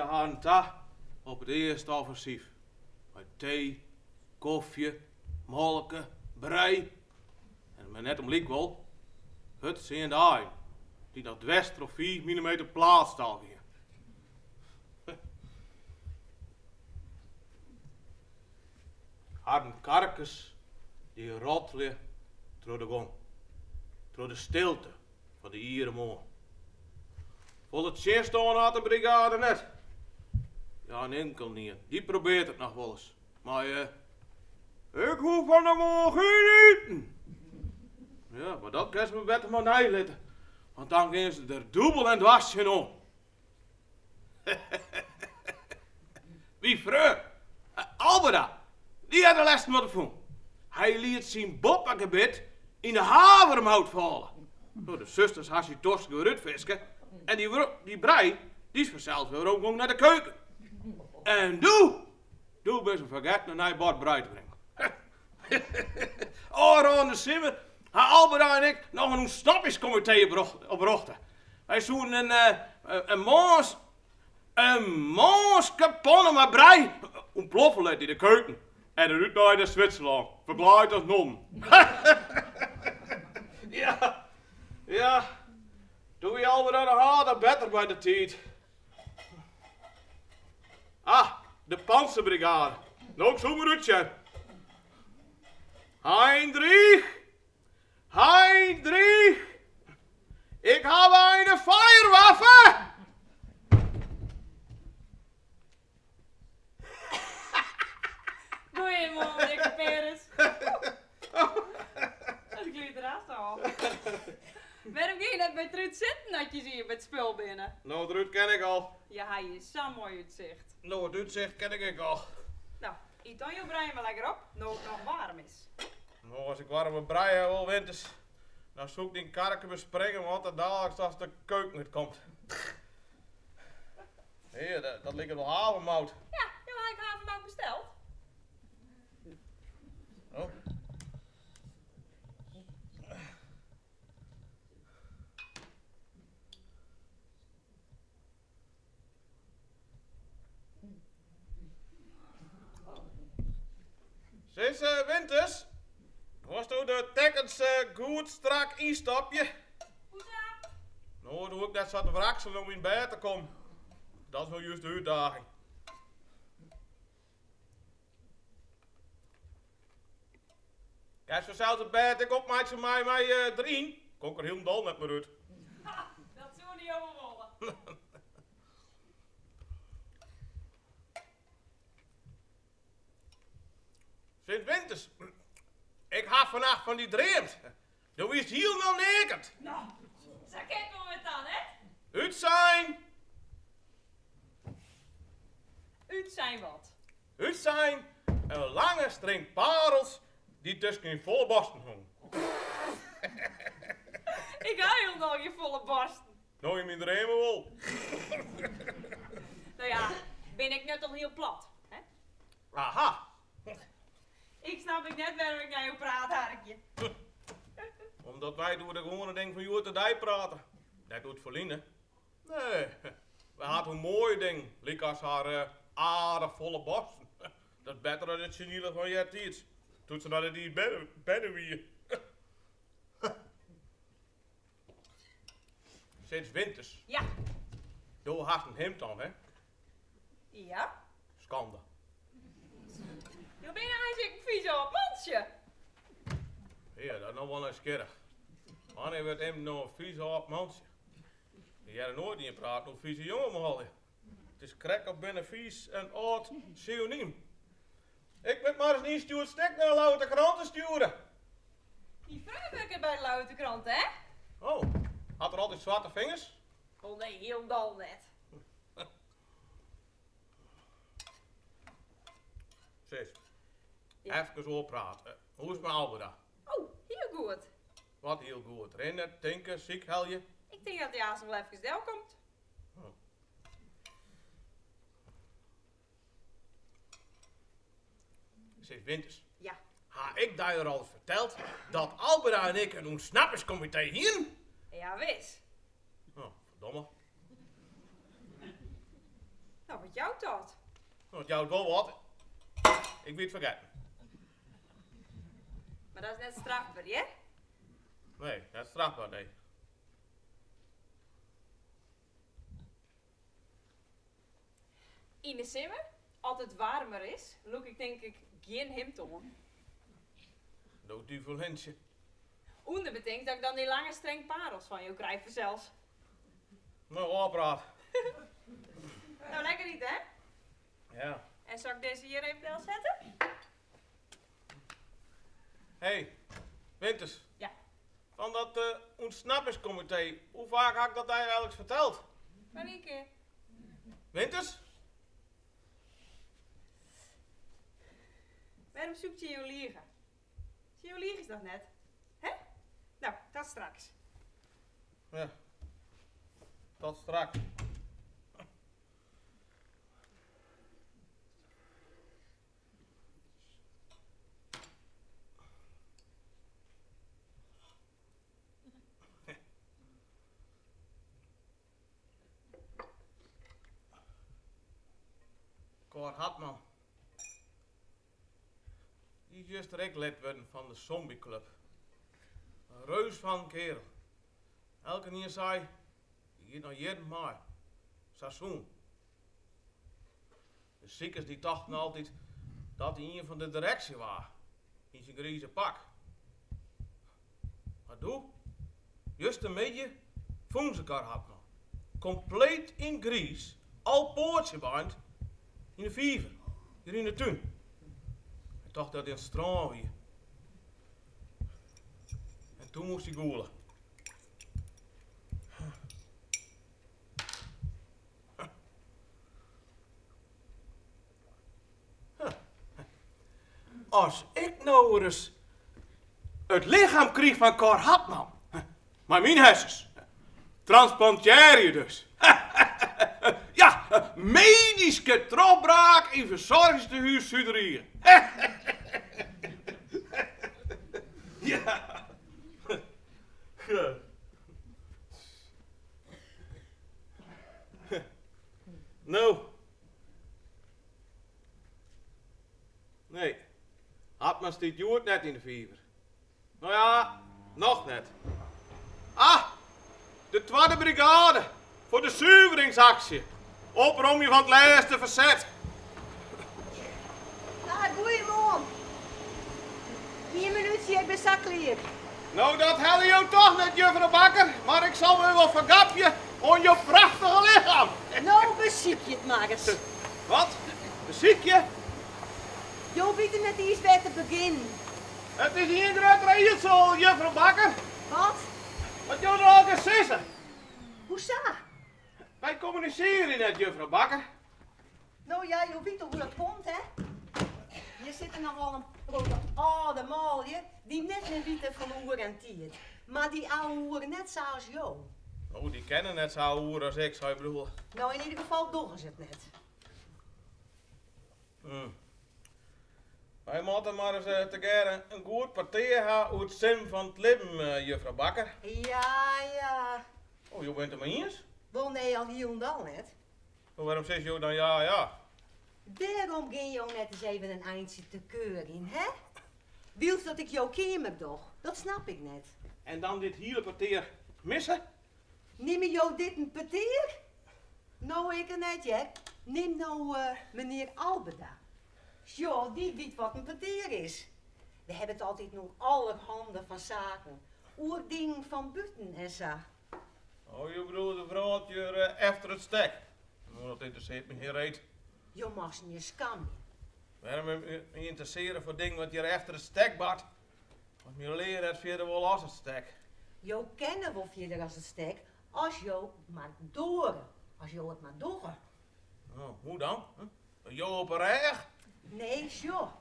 harren ta op it earste offensyf. Mei tee, kofje, molke, brij en it my net om lyk wol, hurd seande aaien dy't noch dwers troch fiif millimeter plaatstaal gean. Harren karkes dy rottelje troch de gong, troch de stilte fan de iere moarn. Folle tsjinstân hat de brigade net. Ja, in inkelien, dy probeart it noch wolris. Mei Ik hoech fan 'e moarn gjin iten! Ja, mar dat kinst mar better mar neilitte, want dan gean se der dûbel en dwars tsjinoan. Myn freon, Alberda, dy hat de lêsten wat fûn. Hy liet syn boppegebit yn de havermout falle. No, de susters ha syn tosken wer útfiske en dy, dy brij, dy is fansels wer weromgong nei de keuken. En doe, doe binne se fergetten in nij bord brij te bringen. Ofrûne simmer ha Alberda en ik noch in ûntsnappingskomitee oprjochte. Wy soenen in mâns, in mânske panne mei brij ûntploffe litte yn de keuken en derút nei nei Switserlân, ferklaaid as nonnen. Ja, ja, doe wie Alberda noch aardich better by de tiid. Ah, de Panzerbrigade. No, ik soe mar útsjen. Heinrich! Heinrich! Ik haw eine Feuerwaffe! Goeiemoarn, dikke Peres. It gliidt der hast ôf. Wêrom gean je net by Truut sitten as je hjir by it spul binne? No, Truut ken ik al. Je ha hjir sa'n moai útsicht. No, it útsicht ken ik ek al. No, yt dan jo brij mar lekker op, no't it noch waarm is. No, as ik waarme brij ha wol, Winters, dan soe ik dyn karke bespringe, want dat daliks as de keuken út komt. Hé, dat liket wol havermout. Ja, jo ha ek havermout besteld. Oh. Sis Winters, wolsto de tekkens goed strak ynstopje? Hoesa? No, dan hoech ik net sa te wrakselen om yn bêd te kommen. Dat is no just de útdaging. Kinst fansels it bêd ek opmeitsje mei my deryn. Kom ik der hielendal net mear út. Dat soene jo wol wolle. Sis Winters, ik ha fannacht fan dy dreamd. Do wiest hielendal neaken. No, sa kin it wol wer dan, hè? Útsein! Útsein wat? Útsein in lange string parels dy't tusken dyn folle borsten hongen. Ik ha hielendal gjin folle borsten. No, yn myn dreamen wol. No ja, bin ik net al hiel plat, hè? Aha. Ik snap ek net wêrom ik nei jo praat harkje. Omdat wy it oer de gewoane dingen fan hjoed-de-dei prate, net oer it ferline. Nee, wy ha it oer moaie dingen, lykas har aardich folle borsten. Dat is better as it senile fan eartiids, doe't se noch net iens berne wie. Sis Winters. Ja. Do hast in himd oan, hè? Ja. Skande. Jo binne eins ek in fiis âld mantsje. Ja, dat is no wol nijsgjirrich. Wannear wurdt immen no in fiis âld mantsje? Ik hear noait ien praten oer fize jonge manlju. It is krekt of binne fiis en âld synonym. Ik moat mar ris in ynstjoerd stik nei de Ljouwerter Krante stjoere. Dyn freon wurket by de Ljouwerter Krante, hè? Oh, hat er altyd swarte fingers? Oh nee, hielendal net. Sis, efkes oar praat. Hoe is it mei Alberda? Oh, hiel goed. Wat hiel goed? Rinne, tinke, sykhelje? Ik tink dat hy aanst wol efkes delkomt. Oh. Sis Winters. Ja. Ha ik dy al ferteld dat Alberda en ik in ûntsnappingskomitee hienen? Ja, wis. Oh, ferdomme. No, wat jout dat? No, it jout wol wat. Ik wie it fergetten. Mar dat is net strafber, hear? Nee, net strafber, nee. Yn de simmer, as it waarmer is, lûk ik tink ik gjin himd oan. Do duvelintsje. Under betingst dat ik dan dy lange streng parels fan jo krij fansels. No, ôfpraat. No, lekker ite, hè? Ja. En sil ik dizze hjir even delsette? Hé, Winters. Ja. Fan dat ûntsnappingskomité, hoe faak ha ik dat dy eigenliks ferteld? Mar ien kear. Winters? Wêrom soe ik tsjin jo lige? Tsjin jo liich ik dochs net? Hè? No, tot straks. Ja, tot straks. Cor Hartman. Dy is juster ek lid wurden fan de Zombieclub. In reus fan in kearel. Elkenien sei, dy giet noch jierren mei. Sa sûn. De sikers dy tochten altyd dat hy ien fan de direksje waar, yn syn grize pak. Mar doe, justermiddei, fûnen se Cor Hartman, kompleet yn 't griis, al poatsjebeind, yn de fiver, hjir yn de tún. Hy tocht dat hy oan it strân wie. En toen moast hy gûle. As ik no ris it lichem kriich fan Cor Hartman, mei myn harsens, transplantearje dus. Ja, medyske trochbraak yn fersoargingstehûs Suderhie. Ja. No. Nee, Hartman stiet hjoed net yn de fiver. No ja, noch net. Ah, de twadde brigade foar de suveringsaksje. Opromjen fan it lêste ferset. Ah, goeiemoarn. Ien minútsje, ik bin sa klear. No, dat helje jo toch net, juffrou Bakker, mar ik sil my wol fergapje oan jo prachtige lichem. No, besykje it mar ris. Wat? Besykje? Jo witte net iens wêr te begjinnen. It is ien grut riedsel, juffrou Bakker. Wat? Wat jo der allegear sizze. Hoesa? Wy kommunisearje net, juffrou Bakker. No ja, jo witte hoe dat komt, hè? Hjir sitte nochal in protte âlde manlju dy't net mear witte fan oer en tiid. Mar dy ouwehoere net sa as jo. Oh, dy kinne net sa ouwehoere as ik, sou je bedoele. No, yn ieder gefal dogge se it net. Hmm. Wy moatte mar ris eh, tegearre in goed petear ha oer it sin fan it libben, eh, juffrou Bakker. Ja, ja. Oh, jo binne it dermei iens? Wol nee, al hielendal net. No, wêrom sizze jo dan ja, ja? Wêrom gean jo net ris even in eintsje te keurjen, hè? Wylst dat ik jo keamer doch, dat snap ik net. En dan dit hiele petear misse? Nimme jo dit in petear? No, ikke net, hear. Nim no menear Alberda. Sjoch, dy wit wat in petear is. We hawwe it altyd oer allerhande fan saken, oer dingen fan bûten en sa. Oh, jo bedoele de wrâld hjir efter it stek. No, dat ynteressearret my gjin reet. Jo moasten je skamje. Wêrom my ynteressearje foar dingen wat hjir efter it stek bart? Want myn lea rêdt fierder wol as it stek. Jo kinne wol fierder as it stek as jo mar doare, as jo it mar dogge. No, hoe dan? Jo op 'e rêch? Nee, sjoch.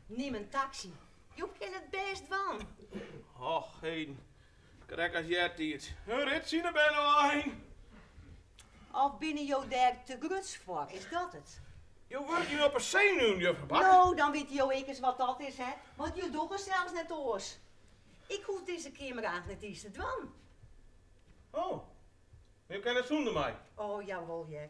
Nim in taksy. Jo kinne it bêst dwaan. Och, heden. Krekt as eartiids. In ritsje yn 'e bernewein. Of binne jo dêr te grutsk foar, is dat it? Jo wurkje op 'e senuwen, juffrou Bakker. No, dan witte jo ek ris wat dat is, hè? Want jo dogge sels net oars. Ik hoech dizze keamer eigentlik net iens te dwaan. Oh. Mar jo kinne net sûnder my. Oh, jawol hear.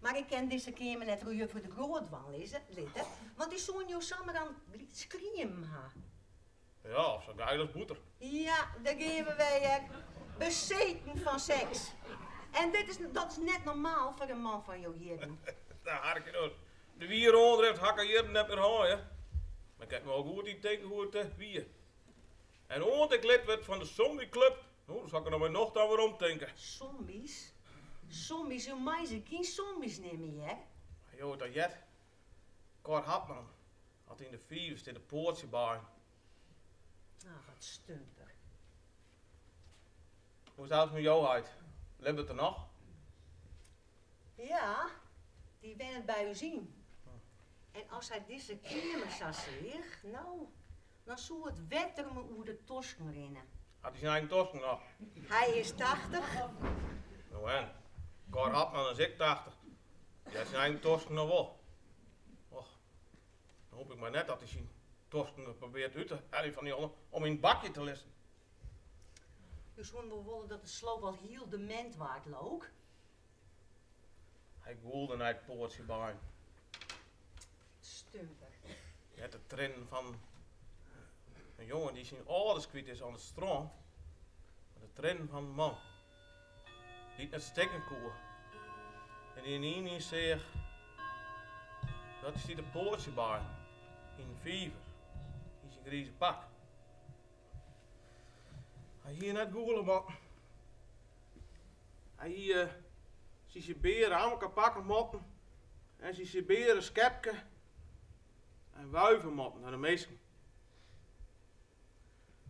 Mar ik kin dizze keamer net troch juffrou De Groot dwaan lizze, litte, want dy soene jo samar oan it skriemen ha. Ja, of sa geil as bûter. Ja, dêr gean we wer hear. Beseten fan seks. En dit is, dat is net normaal foar in man fan jo jierren. Daar hark je dus. De wiere oandrift ha ik al jierren net mear hân, hear. Mar ik kin my wol goed yntinke hoe't it wie. En oant ik lid wurd fan de zombieclub, no, dan sil ik der noch mei nocht oan weromtinke. Zombies? Zombies? Jo meie se gjin zombies neame, hear. Ha jo it al heard? Cor Hartman hat yn de fiver stean te poatsjebaaien. Ach, wat stumper. Hoe is it mei jo heit? Libbet er noch? Ja, dy wennet by ús yn. En as hy dizze keamer sa seach, no, dan soe it wetter him oer de tosken rinne. Hat hy syn eigen tosken noch? Hy is 80. No en, Cor Hartman is ek 80. Dy hat syn eigen tosken noch wol. Och, dan hoopje ik mar net dat hy syn tosken der probearret út te heljen fan dy holle om yn it bakje te lizzen. Jo soenen wol wolle dat de sloop al hiel demint waard, leau 'k. Hy gûlde nei it poatsjebaaien. Stumper. Net de triennen fan in jonge dy't syn âlders kwyt is oan it strân, mar de triennen fan in man dy't net stikken koe en dy't ynienen seach dat hy stiet te poatsjebaaien yn in fiver yn syn grize pak. Hy hie net gûle moatten. Hy hie syn Sibeare amke pakke moatten en syn Sibeare skepke en wuive moatten nei de minsken.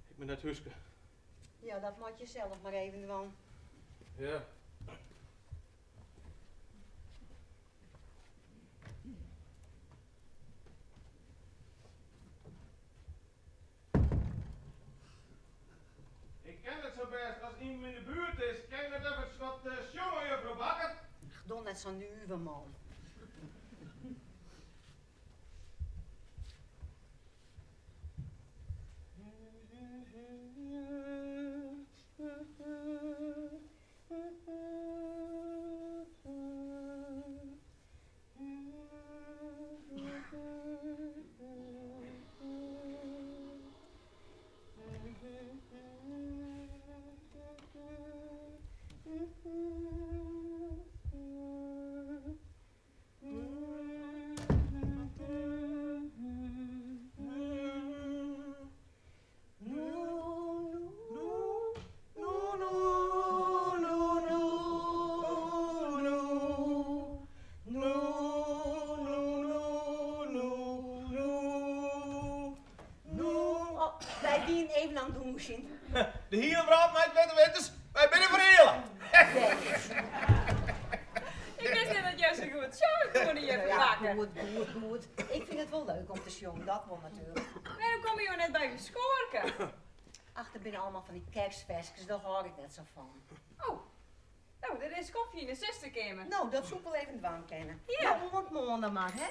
Ik bin net húske. Ja, dat moat je sels mar even dwaan. Ja. Ik ken it sa bêst as immen yn de buert is, kin ik net efkes wat sjonge, juffrou Bakker? Ach, doch net sa nuver, man. Wy wienen even oan it dûnsjen. De hiele wrâld mei it witte, Winters, wy binne fereale! Ik wist net dat jo sa goed sjonge koene, juffrou Bakker. Ja, goed, goed, goed. Ik fyn it wol leuk om te sjongen, dat wol natuerlik. Wêrom komme jo net by ús koarke? Ach, der binne allegear fan dy kerstferskes, dêr hâld ik net sa fan. Oh, no, der is kofje yn de susterkeamer. No, dat soe ik wol even dwaan kinne. Ja. No, oant moarn dan mar, hè?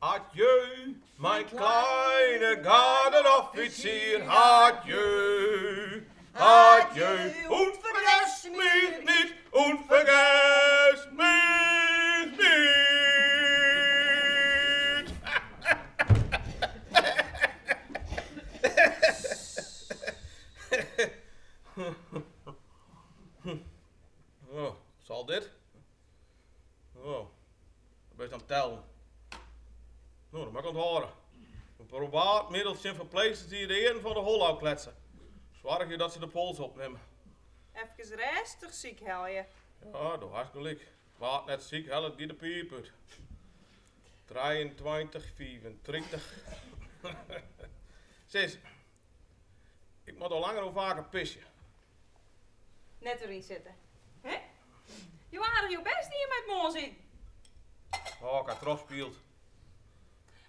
Adieu, mijn kleine Gardeoffizier, adieu, adieu, und vergiss mich nicht, und vergiss mich nicht. Oh, sal dit? Oh, dat bist oan it tellen. No, dat moat ik ûnthâlde. In probaat middel tsjin ferpleechsters dy't de earen fan de holle ôfkletse. Soargje dat se de pols opnimme. Efkes rêstich sykhelje. Ja, do hast gelyk. Wa't net sykhellet, giet de piip út. 23, 35. Sis, ik moat al langer hoe faker pisje. Net deryn sitte. Hè? Jo aardich jo bêst dien mei it moarnsiten. Oh, ik ha trochspield.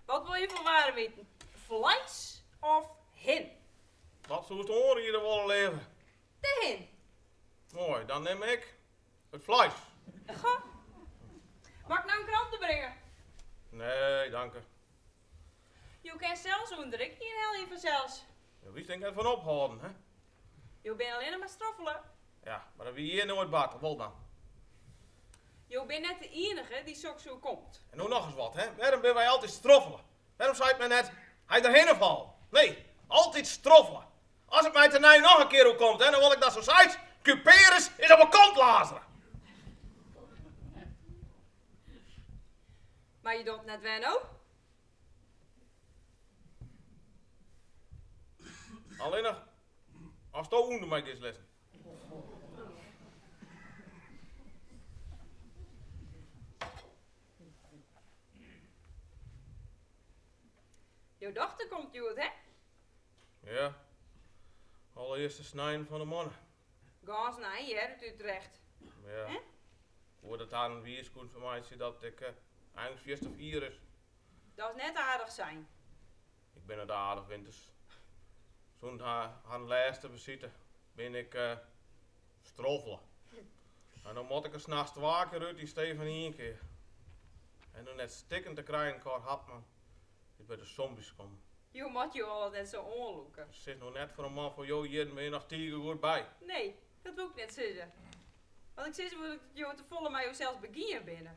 Wat wolle je foar waarm iten? Fleis of hin? Wat soest oanriede wolle, leave? De hin. Moai, dan nim ik it fleis. Goh. Moat ik no in krante bringe? Nee, danke. Jo kin sels ûnder ek ien helje fansels. Jo witst ek net fan ophâlden, hè? Jo binne allinne mar stroffele. Ja, mar dat wie hjir noait bard, of wol dan? Jo binne net de ienige dy't soks oerkomt. En no noch ris wat, hè? Wêrom binne wy altyd stroffele? Wêrom seit men net, hy derhinne fallen? Nee, altyd stroffele. As it my tenei noch in kear oerkomt, hè, dan wol ik dat zo seit, Kuperus is op 'e kont lazere. Mar je docht net wer no? Allinnich asto ûnder my giest lizzen. Jo dochter komt hjoed, hè? Ja, allerearste snein fan de moanne. Gâns in ein hear, út Utrecht. Ja. Hè? Koe dat harren wierskûn fermeitsje dat ik eh, eins fierste fier is. Dat is net aardich sein. Ik bin net aardich, Winters. Sûnt har harren lêste besite bin ik eh, stroffele. En dan moat ik der nachts twa kear út yn stee fan ien kear. En dan net stikken te krijen, Cor Hartman is by de zombies kommen. Jo moatte jo al net sa oanlûke. Sis no net foar in man fan jo jierren bin je noch tige goed by. Nee, dat woe ik net sizze. Wat ik sizze woe dat jo te folle mei josels begien binne.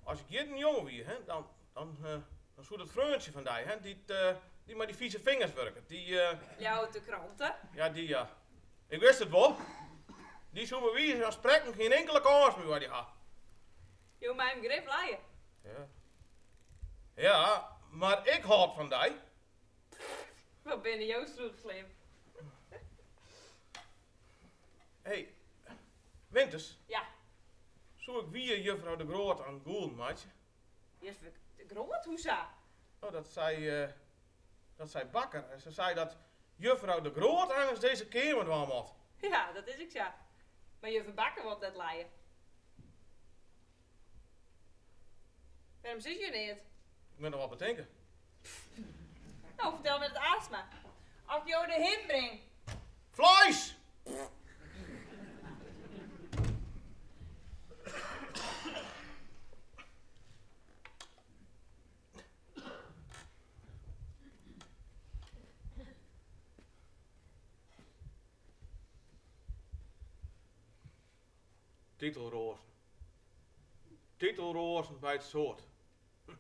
As ik jierren jonger wie, hè, dan, dan, eh, dan soe dat freontsje fan dy, hè, dy't eh, dy mei dy fize fingers wurket, dy, eh, Ljouwerter Krante. ja, dy, ja. Ik wist it wol. Dy soe by wize fan sprekken gjin inkele kâns mear by dy ha. Jo mei him grif lije. Ja. Ja, mar ik hâld fan dy. Wat binne jo slûch slim. Hé, Winters. Ja. Soe ik wier juffrou De Groot oan it gûlen meitsje? Juffrou De Groot, hoe sa? Oh, dat sei, eh, dat sei Bakker. En se sei dat juffrou De Groot eins dizze keamer dwaan moat. Ja, dat is ek sa. Mar juffrou Bakker wol net lije. Wêrom sizze jo neat? Ik moat noch wat betinke. No, fertel my it aanst mar. As ik jo derhin bring. Fleis! Titelroazen. Titelroazen by it soad. Hm.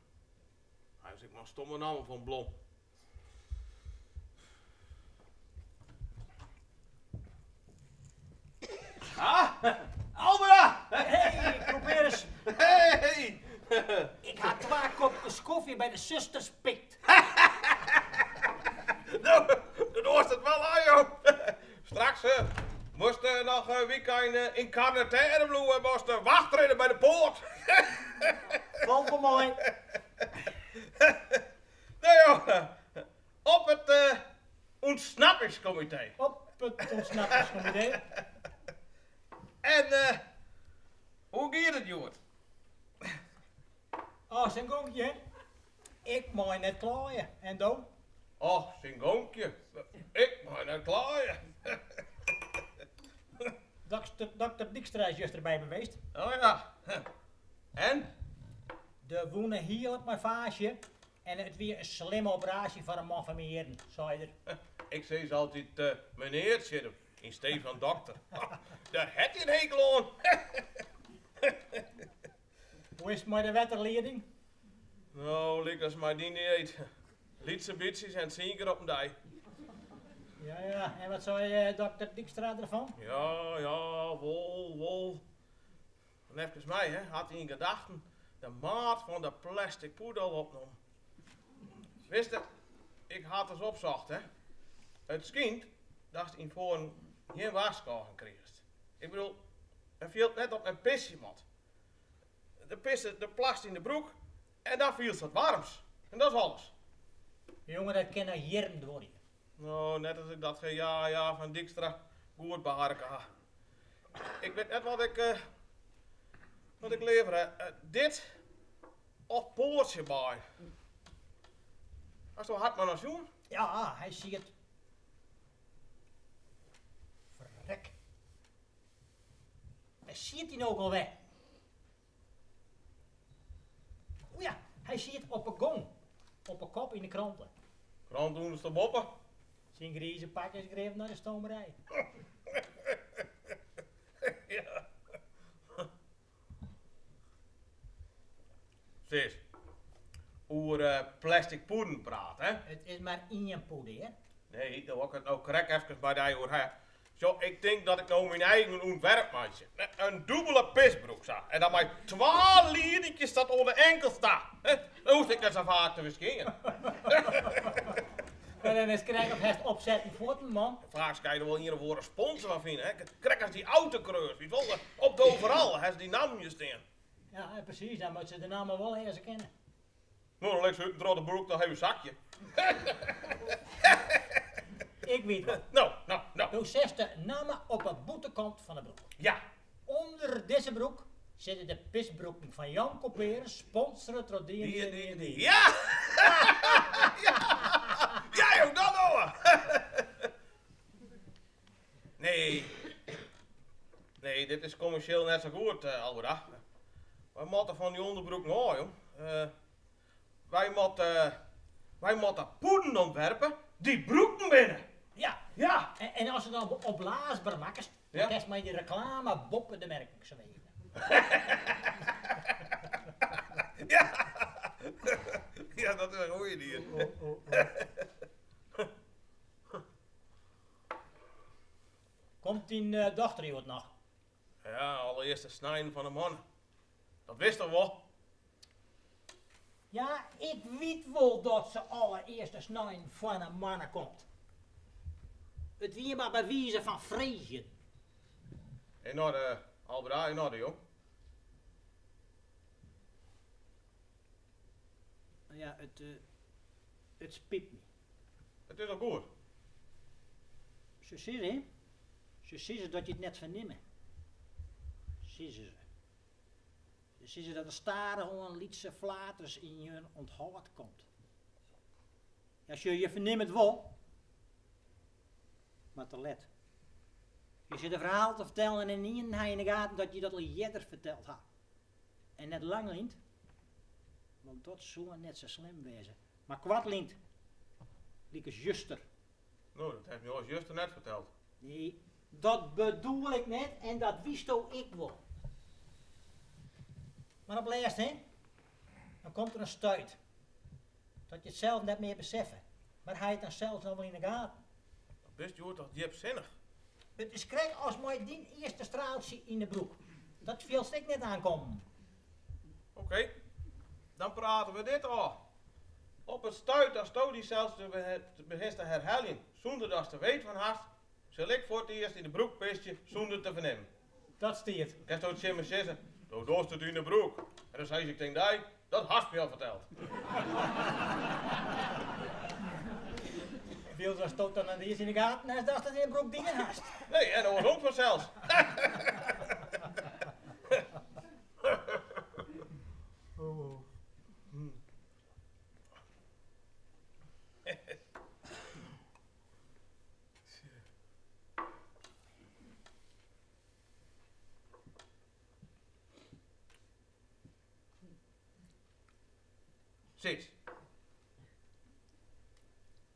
Hy is ek mar in stomme namme foar in blom. Ah, Alma! Hey, Couperus. Hey! Ik ha twa kopkes kofje by de susters pikt. No, do doarst it wol oan, joh. Straks moatst noch in wykein yn karantêne bliuwe en moatst wachtrinne by de poart. Falt wol mei. Nee joh, op it ûntsnappingskomitee. Op it ûntsnappingskomitee. En hoe giet it hjoed? Oh, syn gonkje, hè? Ik mei net kleie. En do? Och, syn gonkje. Ik mei net kleie. Dokter, dokter Dykstra is juster by my west. Oh ja. En? De wûne hielet mei faasje en it wie in slimme operaasje foar in man fan myn jierren, sei er. Ik sis altyd uh, menear tsjin him, yn stee fan dokter. Dêr hat hy in hekel oan. Hoe is it mei de wetterlieding? No, lykas mei dyn dieet. Lytse bytsjes en tsien kear op in dei. Ja, ja. En wat sei eh, dokter Dykstra derfan? Ja, ja, wol, wol. Neffens my hè, hat hy yn gedachten de maat fan de plastic poedel opnommen. Witst, ik ha it ris opsocht, hè. It skynt datst yn foaren gjin warskôging krigest. Ik bedoel, it fielt net dat men pisje moat. De pisse de plast yn de broek en dan fielst wat waarms. En dat is alles. Jonge, dat kin noch jierren duorje. No, net as ik dat ja ja fan Dykstra goed beharke ha. Ik wit net wat ik, uh, wat ik leaver ha. Uh, dit of poatsjebaai. Hasto Hartman al sjoen? Ja, hy siet. Ferrek. Wêr siet hy no ek alwer? O ja, hy siet op 'e gong. Op 'e kop yn 'e krante. Krante ûndersteboppe. Syn grize pak is grif nei de stomerij. Sis. Oer plastic pûden praat, hè? It is mar ien pûde, hear. Nee, dêr wol ik it no krekt efkes by dy oer ha. Sjoch, ik tink dat ik no myn eigen ûntwerp meitsje. In dûbele pisbroek sa. En dan mei twa lienetjes tot oan de enkels ta. Dan hoech ik net sa faak te ferskjinjen. Mar dan is krekt of hast opsetten fuotten, man. Faaks kin je der wol ien of oare sponsor fan fine, hè? Krekt as dy autocoureurs, witst wol, op de overal ha se dy nammen stean. Ja, presys, dan moatte se de namme wol lêze kinne. No, dan lit se út en troch de broek noch even sakje. Ik wit wat. No, no, no. Do setst de namme op 'e bûtenkant fan 'e broek. Ja. Under dizze broek sitte de pisbroeken fan Jan Couperus, sponsore troch dy en dy en dy en dy. Ja! Ja! Ja, jong, dat dogge we! Nee. Nee, dit is kommersjeel net sa goed, Alberda. Wy moatte fan dy ûnderbroeken ôf, jong. Wy moatte, wy moatte pûden ûntwerpe dy't broeken binne. Ja. Ja. En ast se dan opblaasber makkest, dan kinst mei dy reklame boppe de merk sweve. Ja. Ja, dat is in goeie dier. Komt dyn dochter hjoed noch? Ja, allerearste snein fan 'e moanne. Dat witst toch wol? Ja, ik wit wol dat se allerearste snein fan 'e moanne komt. It wie mar by wize fan freegjen. Yn oarder, Alberda, yn oarder, jong. No ja, it spyt my. It is al goed. Se sizze, hè? Se sizze dat je it net fernimme. Sizze se. Se sizze dat der stadichoan lytse flaters yn jin ûnthâld komt. Ja, sjoch, je fernimme it wol, mar te let. Je sitte in ferhaal te fertellen en ynienen ha je yn 'e gaten dat je dat al earder ferteld ha. En net lang lyn, want dat soe net sa slim wêze, mar koart lyn, lykas juster. No, dat hast my oars juster net ferteld. Nee, dat bedoel ik net en dat witsto ek wol. Mar op lêst, hè, dan komt der in stuit dat je it sels net mear beseffe. Mar ha je it dan sels noch wol yn 'e gaten? Dan bist hjoed toch djipsinnich. It is krekt as mei dyn earste straaltsje yn 'e broek. Dat fielst ek net oankommen. Oké, dan prate we dit ôf. Op it stuit datsto dysels begjinst te herheljen sûnder datst der weet fan hast, sil ik foar it earst yn de broek pisje sûnder te fernimmen. Dat stiet. Kinsto tsjin my sizze, do dochst it yn 'e broek. En dan sis ik tsjin dy, dat hast my al ferteld. Wylst asto dan net iens yn 'e gaten hast datst it yn 'e broek dien hast. Nee, en oarsom fansels. Sis.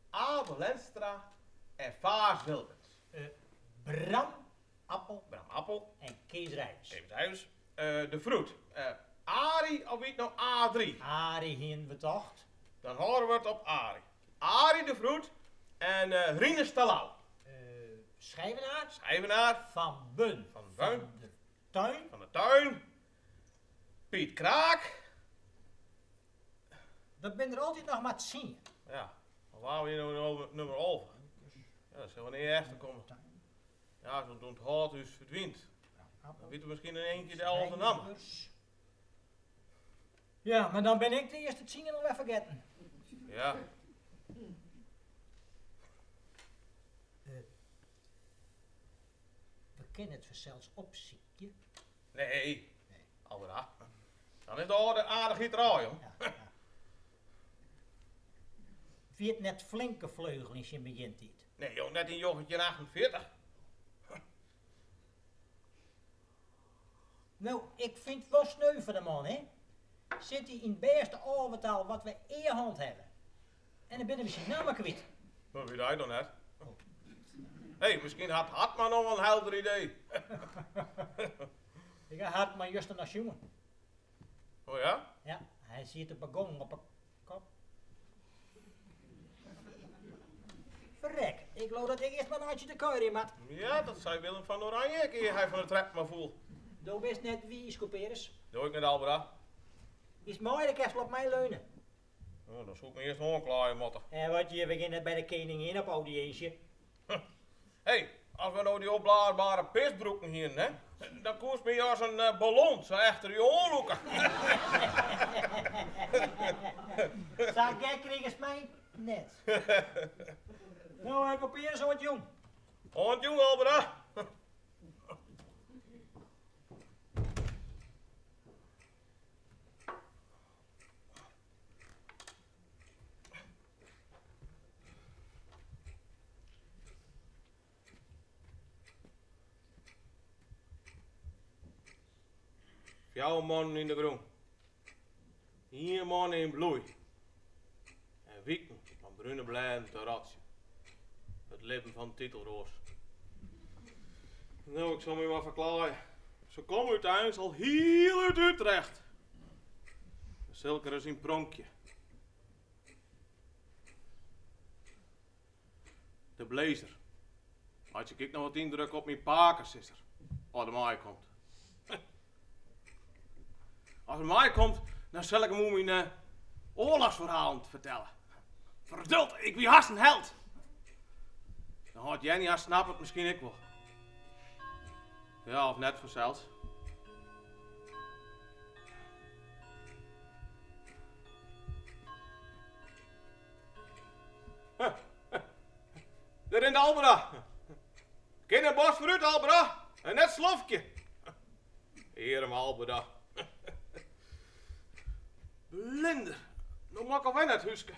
Abe Lenstra en Faas Wilkens. Bram Appel. Bram Appel. En Kees Rijvers. Kees Rijvers. De Vroed. Arie of wie it no Adrie? Arie hienen we tocht. Dan hâlde we it op Arie. Arie de Vroed en Rinus Terlouw. Schijvenaar. Schijvenaar. Van Bun. Van Bun. Van de Tuin. Van de Tuin. Piet Kraak. Dat binne der altyd noch mar tsien. Ja, mar wa wie no nûmer 11? Ja, dat sil we nea efterkomme. Ja, as it ûnthâld ús ferdwynt, dan witte we miskien yn ien kear de alve namme. Ja, mar dan bin ik de earste tsien alwer fergetten. Ja. We kinne it fansels opsykje. Nee, Alberda. Dan is de âlde aardichheid derôf, jong. Ja, ja. Wie it net flinke Vleugel yn syn begjintiid? Nee, jong, net yn 1948. No, ik fyn it wol sneu foar de man, hè. Sit hy yn it bêste âlvetal wat we ea hân hawwe. En dan binne we syn namme kwyt. Dat wit hy noch net. Hé, miskien hat Hartman noch wol in helder idee. Ik ha Hartman juster noch sjoen. Oh ja? Ja, hy Hy siet op 'e gong op 'e kop. Ferrek, ik leau dat ik earst mar in eintsje te kuierjen moat. Ja, dat sei Willem fan Oranje ek ear hy fan de treppen ôf foel. Do bist net wiis, Couperus. Do ek net, Alberda. Bist mei, dan kinst wol op my leune. No, dan soe ik my earst oanklaaie moatte. En wat, we gean net by de keningin op audiïnsje. Hé, as we no dy opblaasbare pisbroeken hienen, hè, dan koest my as in ballon sa efter je oanlûke. Sa gek krigest my net. No, Couperus, oant jûn. Oant jûn, Alberda. Fjouwer mannen yn de grûn. Ien man yn bloei. En wiken fan brune blêden te rotsjen. It libben fan Titelroas. No, ik sil my mar ferklaaie. Se komme úteins al hiel út Utrecht. Dan sil ik ris yn pronkje. De blazer. Meitsje ik ek noch wat yndruk op myn pakesizzer, as er meikomt. As er meikomt, dan sil ik him oer myn oarlochsferhalen fertelle. Ferduld, ik wie hast in held. Dan hâldt Jenny har snap it miskien ek wol. Ja, of net fansels. Dêr rint Alberda. Kin in bosk foarút, Alberda, en net slofkje. Earme Alberda. Blinder, no moat ik alwer nei it húske.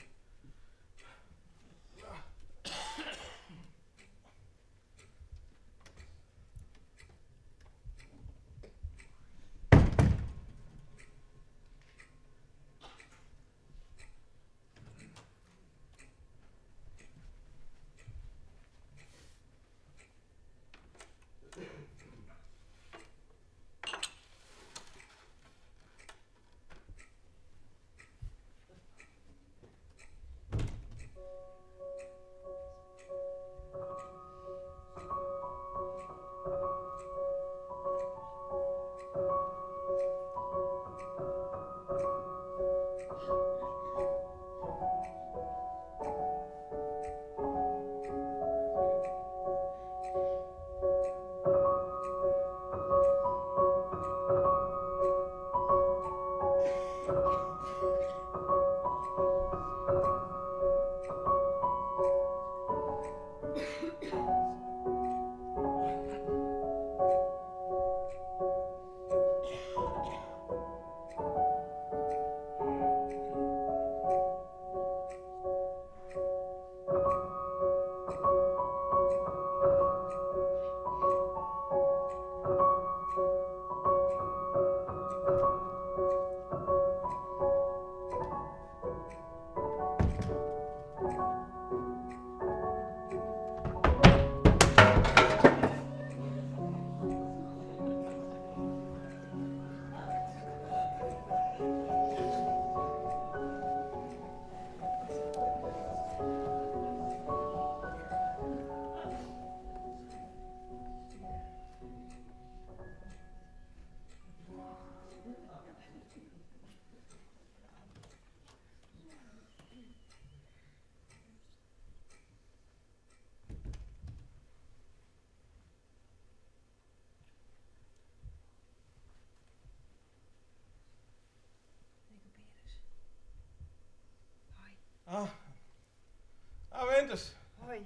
Hoi. Ah. Ah, Winters. Hoi.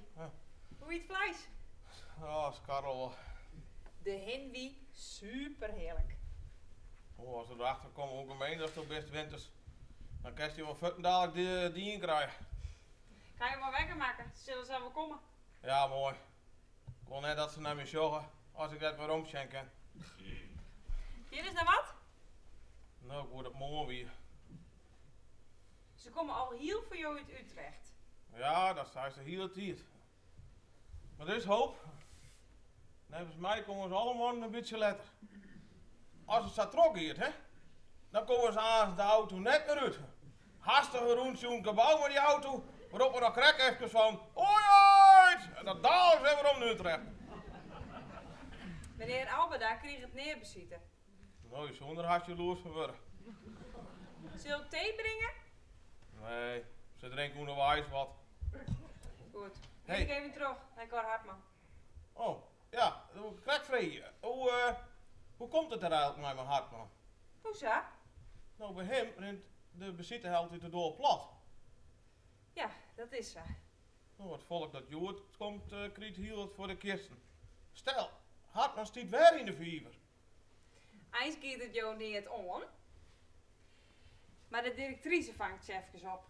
Hoe wie it fleis? Oh, skarrel wol. De hin wie superhearlik. Oh, as we derachter komme hoe gemeen datsto bist, Winters, dan kinst dy wol fuortendalik dien krije. Ik ha jo wol wekker makke, se sille sa wol komme. Ja, moai. Ik wol net dat se nei my sjogge as ik net weromsjen kin. Hjir is noch wat? No, ik woe dat moarn wie. Se komme al hiel foar jo út Utrecht. Ja, dat seist de hiele tiid. Mar der is hoop. Neffens my komme se alle moarnen in bytsje letter. As it sa trochgiet, hè, Dan komme se aanst de auto net mear út. Hastich in rûntsje om it gebou mei dy auto, we roppe noch krekt efkes fan Hoi heit! En dan daliks wer werom nei Utrecht. Menear Albeda kriget nea besite. No, je soene der hast jaloers fan wurde. Sil ik tee bringe? Nee, se drinke ûnderweis wat. Goed. Hey. Gean ik even troch nei Cor Hartman. Oh, ja, dat woe ik krekt freegje. Hoe, hoe komt it der eigenlik mei mei Hartman? Hoesa? No, by him rint de besite altyd de doar plat. Ja, dat is sa. No, it folk dat hjoed komt, krijt hiel wat foar de kisten. Stel, Hartman stiet wer yn de fiver. Eins giet it jo neat oan, mar de direktrise fangt se efkes op.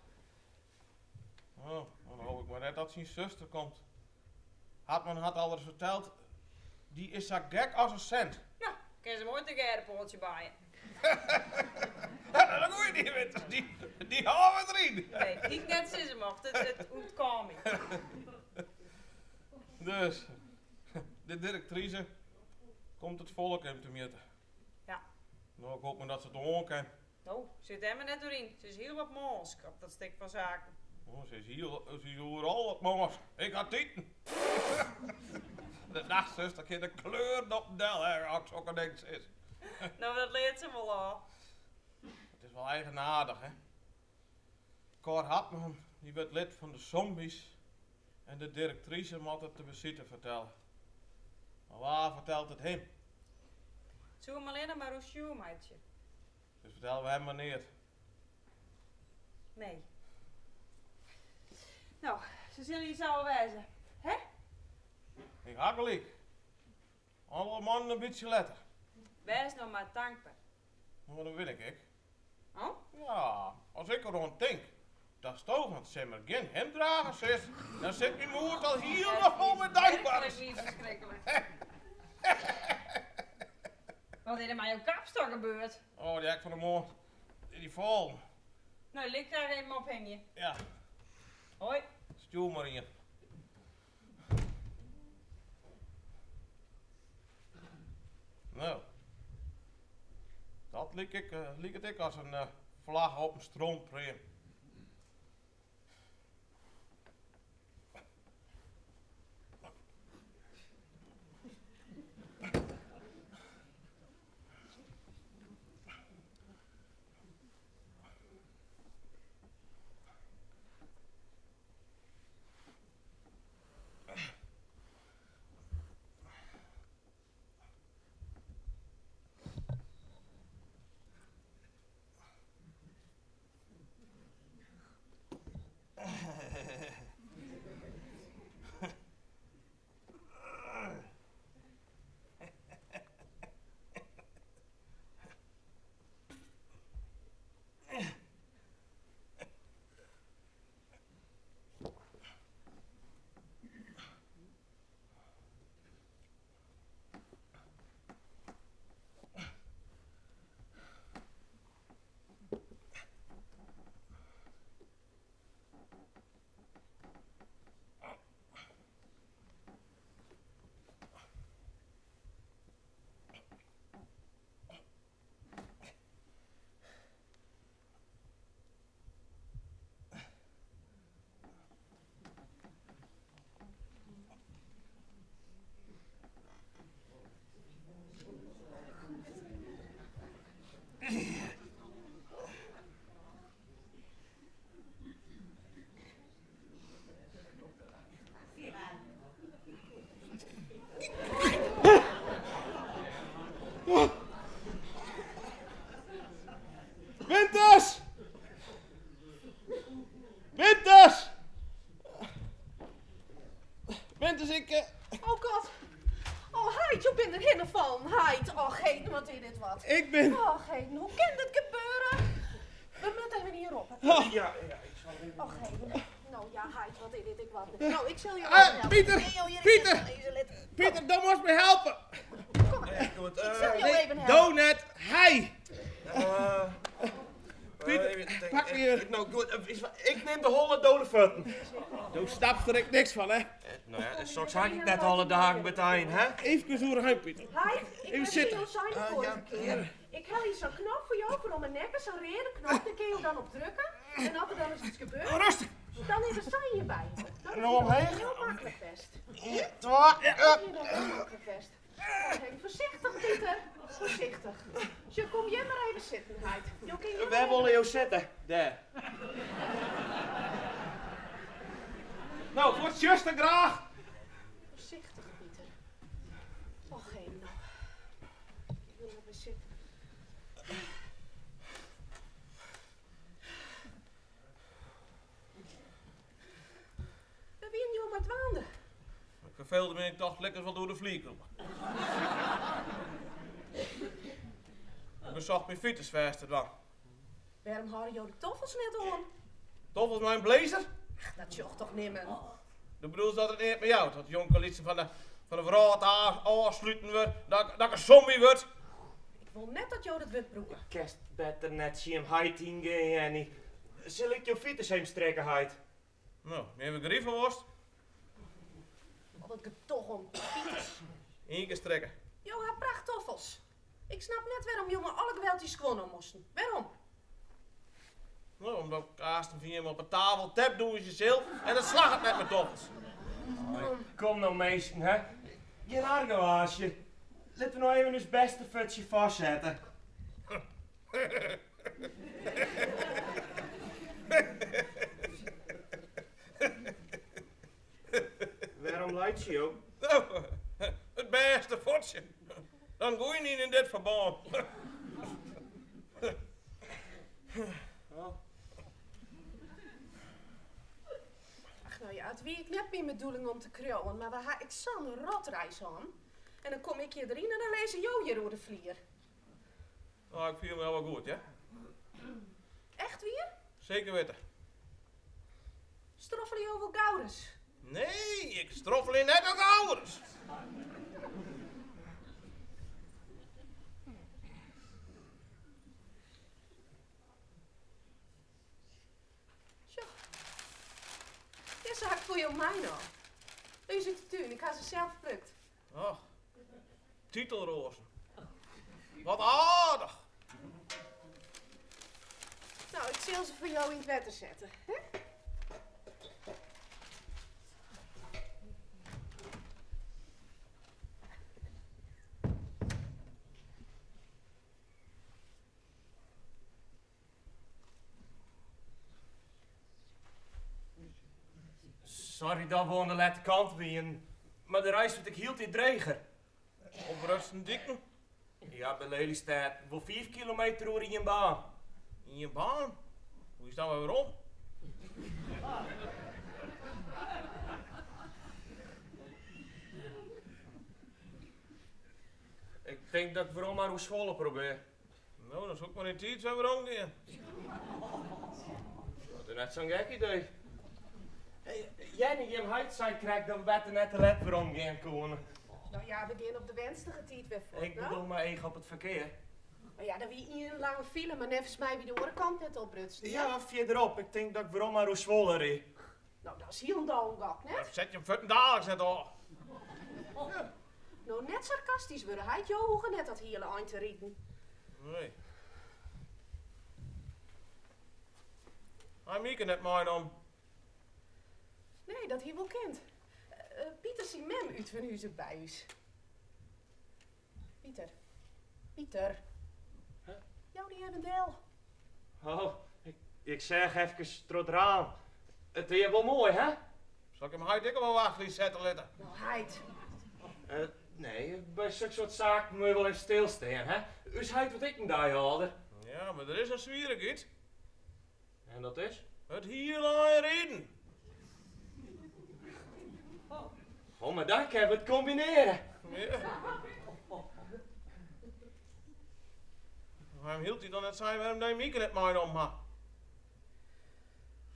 Oh, dan hoop ik mar net dat syn suster komt. Hartman hat alris ferteld, dy is sa gek as in sint. No, kin se moai tegearre poatsje baaie. Dat is in goeie, dy Winters, dy hâlde we deryn. Nee, hie ik net sizze mocht, it ûntkaam my. Dus, de direktrise komt it folk him temjitte. Ja. No, ik hoop mar dat se it oan kin. No, sit dêr mar net oer yn. Se is hiel wat mânsk op dat stik fan saken. Oh, se is hiel, se is oeral wat mânsk. Ik ha titen. De nachtsuster kin de kleuren op 'm del ha as ik sokke dingen sis. No, dat leart se wol ôf. It is wol eigenaardich, hè? Cor Hartman, dy wurdt lid fan de Zombies en de direktrise moat it de besite fertelle. Mar wa fertelt it him? Soe him allinnich mar oerstjoer meitsje. Dus fertelle we him mar neat. Nee. No, se sille hjir sa wol wêze, hè? Ik ha gelyk. Alle mannen in bytsje letter. Wês no mar tankber. No, dat wit ik ek. Oh? Ja, as ik deroan tink datsto fan 't simmer gjin himd drage silst, dan sit myn moed al hielendal fol mei dankberens. Werklik wie ferskriklik. Wat is der mei jo kapstok gebeurd? Oh, dy ha ik fan 'e moarn dy fallen. No, lit ik dêr even ophingje. Ja. Hoi. Stjoer mar ien. No, dat liket ek as in flagge op in strontpream. Winters! Winters! Winters, ik... Eh, oh god. Oh heit, jo binne derhinne fallen. Heit, och heden, wat is dit wat. Ik bin... Och heden, hoe kin dit gebeure? We moatte even ien roppe. Oh. Ja, ja, ik sil even... Och heden. No ja, heit, wat is dit ek wat. No, ik sil jo Ah, even helpe. Pieter, Kin jo hjir Pieter. even lizze? Pieter, do moatst my helpe. Kom mar. Ik sil jo even helpe. Do net, hy. Pieter, pak. kear. No goed, ik nim de holle do de fuotten. Do snapst der ek niks fan, hè? No ja, soks ha ik net alle dagen by 't ein, hè? Eefkes oerhein, Pieter. Heit, ik Even ha sitten. jo sein de foarige kear. Ik ha hjir sa'n knop foar jo foar om 'e nekke, sa'n reade knop, dêr kinne jo dan op drukke. En as der dan ris yts gebeurt, Rêstich. dan is der sein by jo. Dan is No it omheech. hiel maklik west. Ien, twa, Dan up. is dat hiel maklik west. Even foarsichtich, Pieter. Foarsichtich. Sjoch, kom hjir mar even sitten, heit. Jo kinne hjir Wêr mar wolle jo sitte? Dêr. No, foar it tsjuster graach. Foarsichtich, Pieter. Och, even no. Ik wil noch wer sitten. Wêr wienen jo mei dwaande? Ik ferfeelde my en ik tocht, lit ik ris wat oer de flier krûpe. Ik besocht myn fiters fêst te dwaan. Wêrom hâlde jo de toffels net oan? Toffels mei in blazer? Ach, dat sjocht toch nimmen? Do bedoelst dat it neat mear jout, dat jonkelytsen fan de, fan de wrâld ôfsluten wurdt, dat, dat ik in zombie wurd? Ik wol net dat jo dat wurd brûke. Kinst better net tsjin jim heit yngean, Jenny. Sil ik jo fiters even strikke, heit? No, mear begripe wolst. Al dat gedoch om fiters. Ien kear strikke. Jo ha prachttoffels. Ik snap net wêrom jo mei alle geweld dy skuon om moasten. Wêrom? No, omdat ik aansten fan jimme op 'e tafel tapdûnsje sil en dat slagget net mei toffels. Kom no minsken, hè. Gjin argewaasje. Litte we no even ús bêste fuotsje foarsette. Wêrom laitsje jo? No, it bêste fuotsje. Dan goeie yn dit ferbân. Ach, no ja, it wie ek net myn bedoeling om te kriuwen, mar we ha ek sa'n rotreis hân. En dan kom ik hjir deryn en dan lizze jo hjir oer de flier. No, ik fiel my al wol goed, hear. Echt wier? Seker witte. Stroffelje jo wol gauris? Nee, ik stroffelje net al gauris. Sjoch. Dizze ha ik foar jo meinaam. Us út de tún, ik ha se sels plukt. Och, titelroazen. Wat aardich. No, ik sil se foar jo yn it wetter sette. Hè? Sorry dat we oan de lette kant wienen, mar de reis wurdt ek hieltyd dreger. Oprutsen diken? Ja, by Lelystêd wol 5 kilometer oer ien baan. Ien baan? Hoe is dat wer werom? Ik tink dat ik werom mar oer Zwolle probear. No, dan soe ik mar yn tiid wer werom gean. Dat is net sa'n gek idee. Jenny, jim heit sei krekt dat we better net te let werom gean koene. No ja, we gean op de wenstige tiid wer fuort, Ik no. bedoel mei each op it ferkear. No ja, der wie ien lange file, mar neffens my wie de oare kant net oprutsen. Ja, fierderop. Ik tink dat ik werom mar oer Zwolle ryd. No, dat is hielendal in gok, net? Set jim fuortendaliks net ôf. No, net sarkastysk wurde, heit. Jo hoege net dat hiele ein te riden. Nee. Hy Mieke net meinommen. Nee, dat hie wol kind. Pieter syn mem útfanhuzet by ús. Pieter. Pieter. Jou dy even del. Oh, ik seach efkes troch it raam. It is wol moai, hè? Sil ik jim heit ek op 'e wachtlist sette litte? No, heit. Nee, by soksoart saken moatte je wol even stilstean, hè? Us heit wurdt ek in dei âlder. Ja, mar der is in swierrichheid. En dat is? It hiele ein riden. Oh, mar dan kinne we it kombinearje. Ja. Wêrom hieltyd dan net sein wêrom dy Mieke net meinommen ha?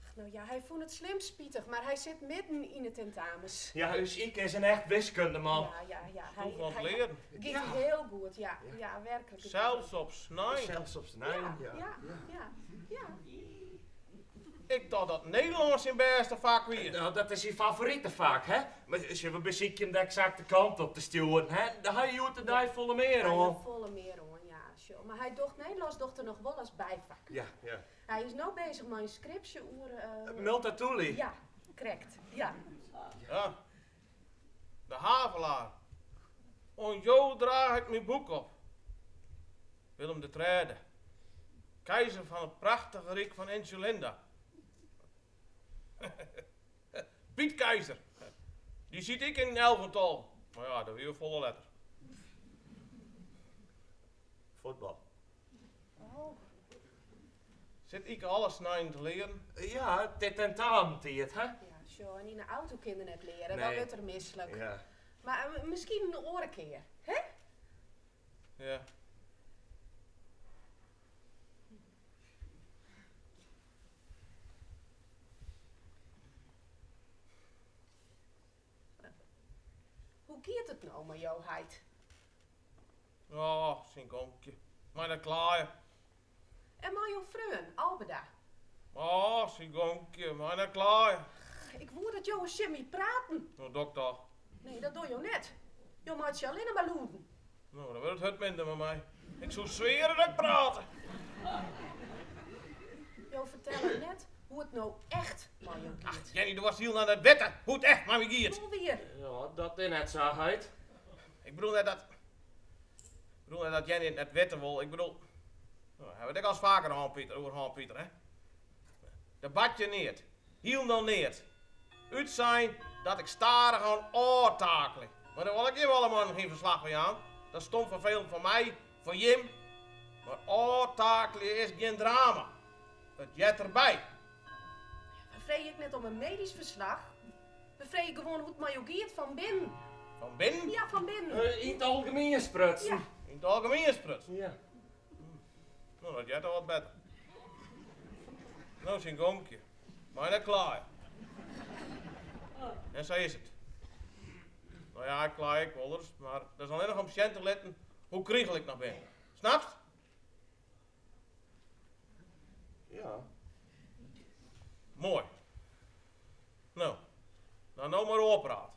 Ach, no ja, hy fûn it slim spitich, mar hy sit midden yn de tentamens. Ja, ús Ike is in echt wiskundeman. Ja, ja, ja. Hy, Stoef oan it hy learen. giet hiel goed, ja. Ja, werklik. Sels op snein. Sels op snein, Ja, ja, ja, ja. Ik tocht dat Nederlânsk syn bêste fak wie. No, dat is syn favorite fak, hè? Mar sjoch, we besykje him de eksakte kant op te stjoeren, hè? Dêr ha je hjoed-de-dei folle mear Hy oan. hat folle mear oan, ja, sjoch. Mar hy docht Nederlânsk docht er noch wol as byfak. Ja, ja. Hy is no bezich mei in skripsje oer. Multatuli. Ja, krekt, ja. Ja. De Havelaar. Oan jo draach ik myn boek op. Willem de Trêde. Keizer fan it prachtige ryk fan Insulinda. Piet Keizer. Dy siet ek yn in elvental. Mar ja, dat wie wol folle letter. Fuotbal. Sit Ike alle sneinen te learen? Ja, it is tentamentiid, hè? Ja, sjoch, en yn 'e auto kin er net leare, dan Nee. wurdt er mislik. Ja. Mar miskien in oare kear, hè? Ja. Hoe giet it no mei jo heit? Oh, syn gonkje. Mei dat klaaien. En mei jo freon, Albeda? Oh, syn gonkje. Mei dat klaaien. Ik woe dat jo ris tsjin my praten. No, doch ik toch. Nee, dat dogge jo net. Jo meitsje allinne mar lûden. No, dan wurdt it hurd minder mei my. Ik soe sweare dat ik prate. Jo fertelle net hoe it no echt mei jo giet. Ach, Jenny, do wolst hielendal net witte hoe it echt mei my giet. Wol wier. Ja, dat is net sa, heit. Ik bedoel net dat. Ik bedoel net dat Jenny it net witte wol. Ik bedoel. No, hawwe we it ek alris faker hân, Pieter, oer hân, Pieter, hè? Der bart hjir neat. Hielendal neat. Utsein dat ik stadichoan ôftakelje. Mar dêr wol ik jim alleman gjin ferslach fan jaan. Dat is stom ferfelend foar my, foar jim. Mar ôftakelje is gjin drama. It heart derby. We freegje ek net om in medysk ferslach. We freegje gewoan hoe't it mei jo giet fan binnen. Fan binnen? Ja, fan binnen. Yn it algemien sprutsen. Ja. Yn it algemien sprutsen? Ja. No, dat heart al wat better. No, syn gonkje. Mei dat klaaien. En sa is it. No ja, ik klaai ek wolris, mar dat is allinnich om sjen te litten hoe krigel ik noch bin. Snapst? Ja. Moai. No, dan no mar oarpraat.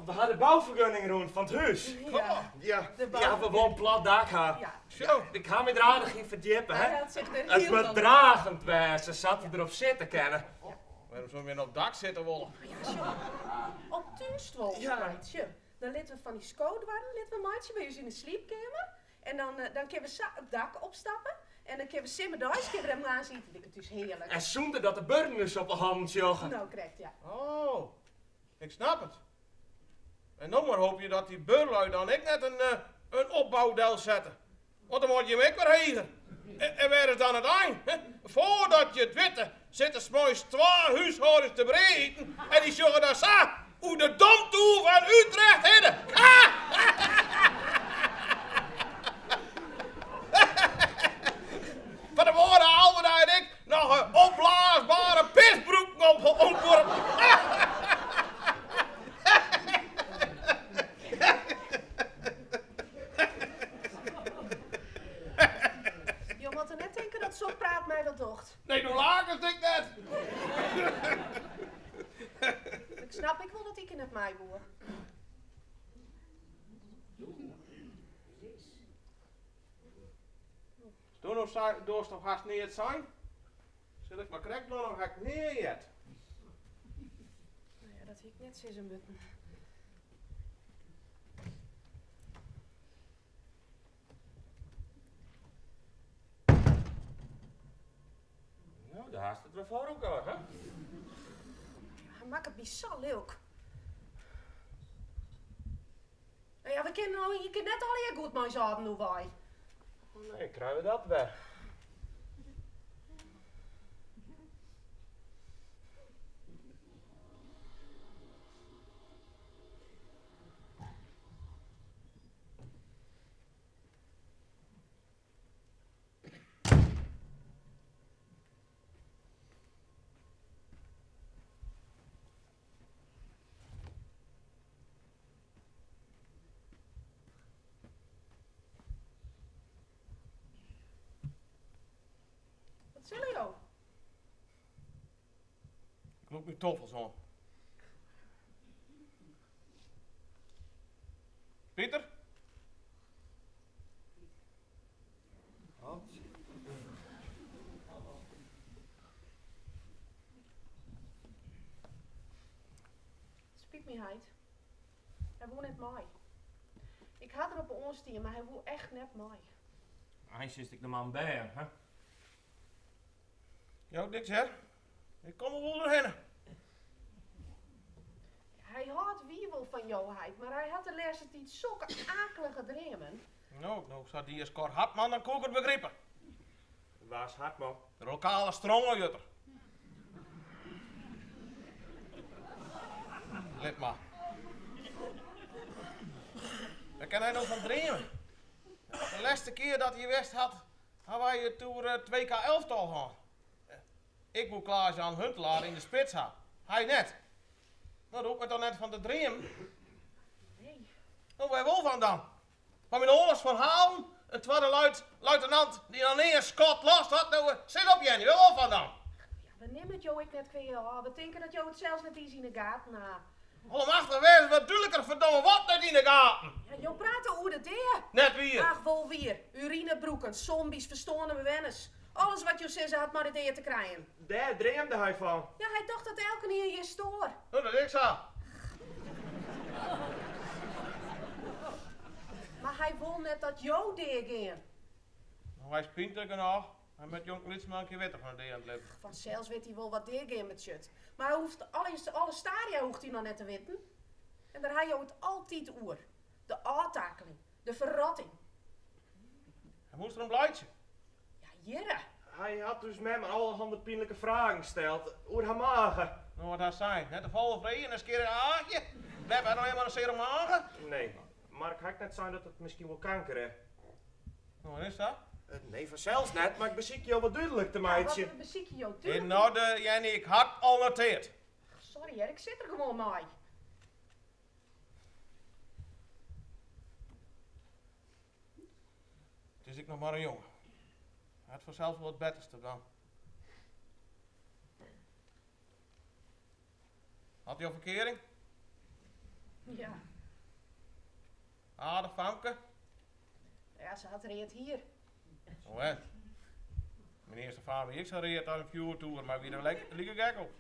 We ha de boufergunning rûn fan it hús. Ja. Ja, De ja, we wolle in plat dak ha. Ja. Zo. Ik ha my der aardich yn ferdjippe, Hy hè. hat sich der It hiel moat dragend wêze, sa't we derop sitte kinne. Wêrom soene we op dak sitte wolle? Ja, sjoch. Op túnstuollen Ja. meitsje. Dan litte we fan dy skodoarren litte we meitsje by ús yn de sliepkeamer. En dan, dan kinne we sa it dak opstappe. En dan kinne we simmerdeis kinne we dêr moarns ite. Liket ús hearlik. En sûnder dat de buorren ús op 'e hannen sjogge. No, krekt, ja. Oh, ik snap it. En no mar hoopje dat dy buorlui dan ek net in, in opbou delsette. Want dan moatte jim ek wer heger. En wêr is dan it ein? Foardat je it witte, sitte smoarns twa húshâldings te brea iten en dy sjogge dan sa oer de Domtoer fan Utrecht hinne. Fan 'e moarn ha Alberda en ik noch in opblaasbare pisbroeken op ûntwurpen. Jo moatte net tinke dat sok praat my wat docht. Nee, do lakest ek net. Ik snap ek wol dat Ike net mei woe. Do no sa, dochst noch hast neat sein? Sil ik mar krekt dwaan of ha ik nea heard? No ja, dat hie ik net sizze moatten. No, dêr hast it wer foar elkoar, hè? Hy makket my sa lilk. No ja, we kinne no ien kear net allegear goed mei ús âlden oerwei. Nee, krije we dat wer. Lûk myn toffels oan. Pieter? It spyt my, heit. Hy woe net mei. Ik ha derop oanstien, mar hy woe echt net mei. Eins is ik de man bern, hè? Jout niks, hear. Ik kom der wol derhinne. Hy hâldt wier wol fan jo, heit, mar hy hat de lêste tiid sokke akelige dreamen. No, no sa die as Cor Hartman, dan koe ik it begripe. Wa is Hartman? De lokale strongejutter. Lit mar. Wêr kin hy no fan dreame? De lêste kear dat hy west hat, ha wy it oer it WK elftal hân. Ik woe Klaas Jan Huntelaar yn de spits ha, hy net. No, dêr hoech ik my toch net fan te dreamen? Nee. No, wêr wol fan dan? Fan myn oarlochsferhalen? In twadde luitenant dy't noch nea in skot lost hat? No, sis op Jenny, wêr wol fan dan? Ja, we nimme it jo ek net kwea ôf. We tinke dat jo it sels net iens yn 'e gaten ha. Allemachtig, wês wat dúdliker, ferdomme, wat net yn 'e gaten? Ja, jo prate oer de dea. Net wier. Ach, wol wier. Urinebroeken, zombies, ferstoarne bewenners. Alles wat jo sizze hat mei de dea te krijen. Dêr dreamde hy fan. Ja, hy tocht dat elkenien hjir stoar. No, dat is ek sa. Mar hy wol net dat jo dea gean. No, hy is pynlik genôch. Hy moat jong lyts manke witte fan de dea en it libben. Fansels wit hy wol wat deagean betsjut. Mar hy hoecht alle stadia hoecht hy noch net te witten. En dêr ha jo it altyd oer. De ôftakeling, de ferrotting. Hy moast derom laitsje. Ja, hjirre. Hy hat ús mem allerhande pynlike fragen steld oer har mage. No, wat hast sein? Net te folle frege en dan skear ik in aachje. Beppe hat no eenmaal in seare mage. Nee, mar ik ha ek net sein dat it miskien wol kanker is. No, wat is dat? Nee, fansels net, mar ik besykje jo wat dúdlik te Ja, meitsjen. wat besykje jo dúdlik Yn oarder, Jenny, ik ha it al noteard. Sorry hear, ik sit der gewoan mei. It is ek noch mar in jonge. Hy hat fansels wol wat betters te dwaan. Hat hy al ferkearing? Ja. Aardich famke? Ja, se hat read hier. Oh hè. Myn earste faam wie ek sa read as in fjoertoer, mar wie der like gek op.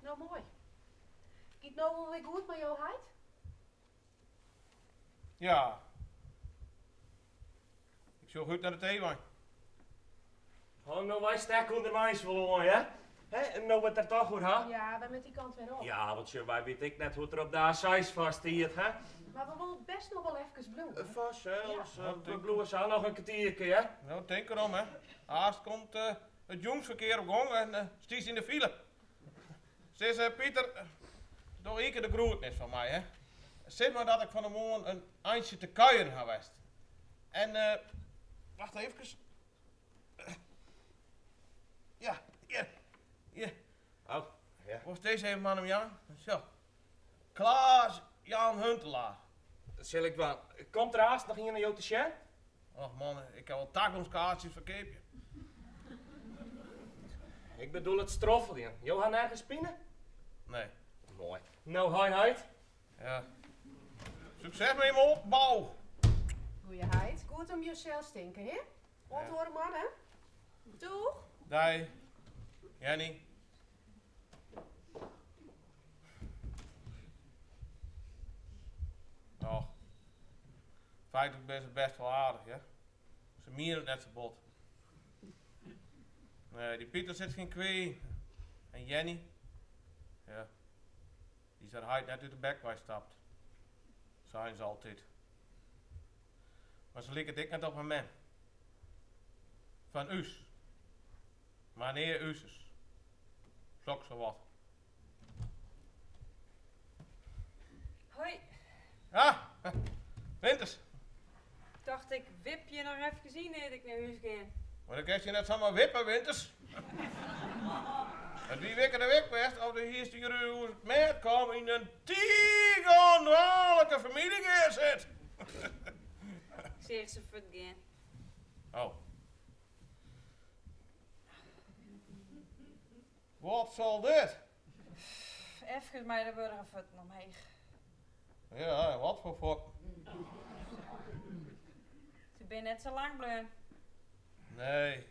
No moai. Giet no wol wer goed mei jo heit? Ja. Ik sjoch út nei de teewein. Oh, no wy stekke ûnderweis wol oan, hear. Hè, no we it der toch oer ha. Ja, wy moatte dy kant wer op. Ja, want sjoch, wy witte ek net hoe't der op de A6 foar stiet, hè. Mar we wolle bêst noch wol efkes bliuwe. Fansels, Ja. we bliuwe sa noch in kertierke, hear. No, tink derom, hè. Aanst komt it jûnsferkear op gong en stiest yn de file. Sis, Pieter, doch Ike de groetnis fan my, hè. Sis mar dat ik fan 'e moarn in eintsje te kuieren ha west. En, wacht eefkes. Ja, hjir, hjir. Oh, ja. Wolst dizze even oan him jaan? Sjo. Klaas Jan Huntelaar. Dat sil ik dwaan. Komt der aanst noch ien nei jo te sjen? Och man, ik kin wol tagonkskaartsjes ferkeapje. Ik bedoel it stroffeljen. Jo ha nergens pine? Nee. Moai. No, hoi heit. Ja. Sukses mei jim opbou. Goeie heit. Goed om josels tinke, hè? Oant oare moanne. Doeg! Dei, Jenny. Och, feitlik binne se bêst wol aardich, hear. Se miene it net sa bot. Nee, dy Pieter sit gjin kwea yn. En Jenny? Ja, dy is har heit net út de bek wei stapt, seine se altyd. Mar se liket ek net op har mem. Fan ús, mar nea uzes. Soksawat. Hoi. Ah, Winters. Tocht ik wip je noch efkes yn ear't ik nei hûs gean. Mar dan kinst je net samar wippe, Winters. It wie wikke de wik west of do hiest hjir oer it mêd kaam yn in tige oandwaanlike Wat sal dit? Efkes mei de wurge fuotten omheech. Ja, en wat foar fuotten? Se binne net sa lang bleaun. Nee,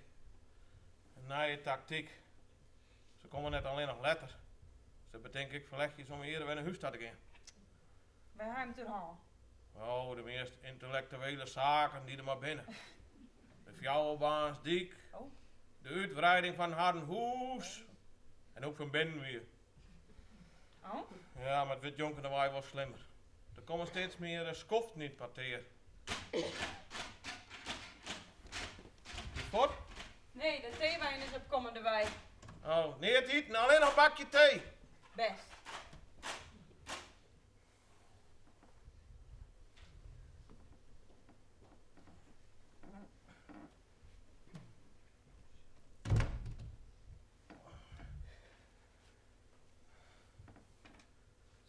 in nije taktyk. Se komme net allinnich letter, se betinke ek ferlechjes om earder wer nei hús ta te gean. Wêr ha jim it oer hân? Oh, de meast yntelektuele saken dy't der mar binne. De fjouwerbaansdyk, de útwreiding fan harren hûs en hoe't fan binnen wie. Oh? Ja, mar it wurdt jonkendewei wol slimmer. Der komme steeds mear skoften yn it partear. Giest fuort? Nee, de teewein is op kommendewei. Oh, neat iten, allinnich in bakje tee. Bêst.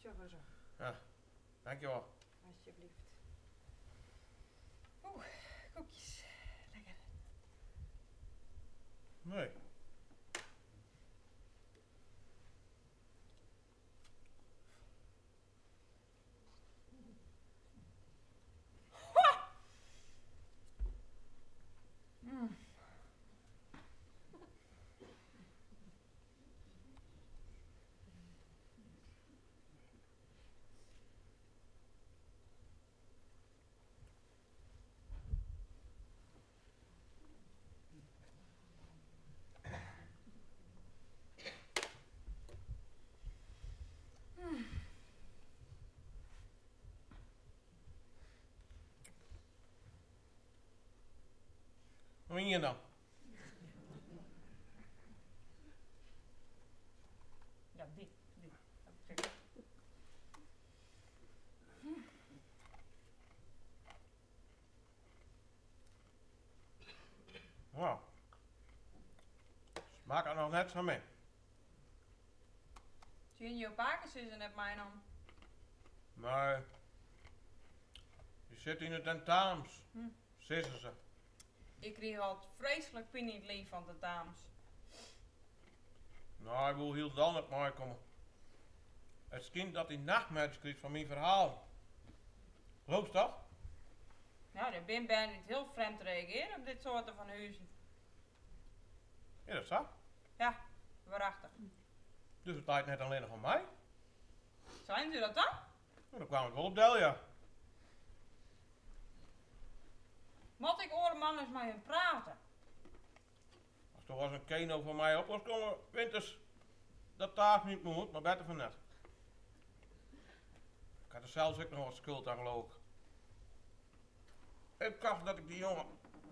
Sjoch ris. Ja, dankjewol. Alsjeblieft. Oeh, koekjes. Lekker. Nee. Noch ien dan. Ja, dy. dy. Nou. Smakket noch net sa min. Tsjin jo pakesizzer net meinommen? Nee. Dy sit yn de tentamens, sizze se. Ik krige altyd freeslik pine yn it liif fan tentamens. No, hy woe hielendal net meikomme. It skynt dat hy nachtmerjes kriget fan myn ferhalen. Leaust dat? No, der binne bern dy't hiel frjemd reagearje op dit soarte fan huzen. Is dat sa? Ja, warachtich. Dus it leit net allinnich oan my? Seinen se dat dan? No, dêr kaam it wol op del, ja. Moat ik oare moanne ris mei him prate? Asto as in keno foar my op wolst komme, Winters, dat taacht my út, mar better fan net. Ik ha der sels ek noch wat skuld oan, geloof ik. Ik tocht dat ik dy jonge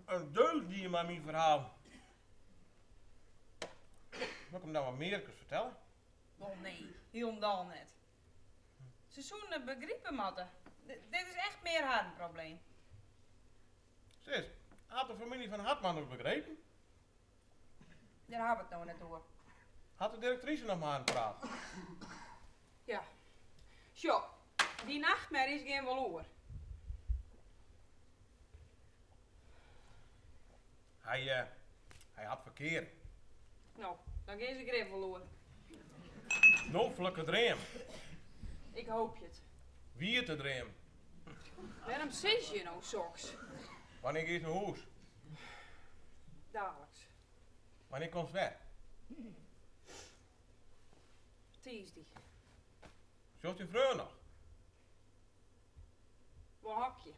in deugd die mei myn ferhaal. Moat ik him dan wat mearkes fertelle? Wol nee, hielendal net. Se soene it begripe moatte. Dit is echt mear harren probleem. Sis, hat de famylje fan Hartman it begrepen? Dêr ha we it no net oer. Hat de direktrise noch mei harren praat? Ja. Sjoch, dy nachtmerjes gean wol oer. Hy, hy hat ferkearing. No, dan gean se grif wol oer. Noflike dream. Ik hoopje it. Wiete dream. Wêrom sizze je no soks? Wannear giest nei hûs? Daliks. Wannear komst wer? Tiisdei. Sjochst dyn freon noch? Wol hokje.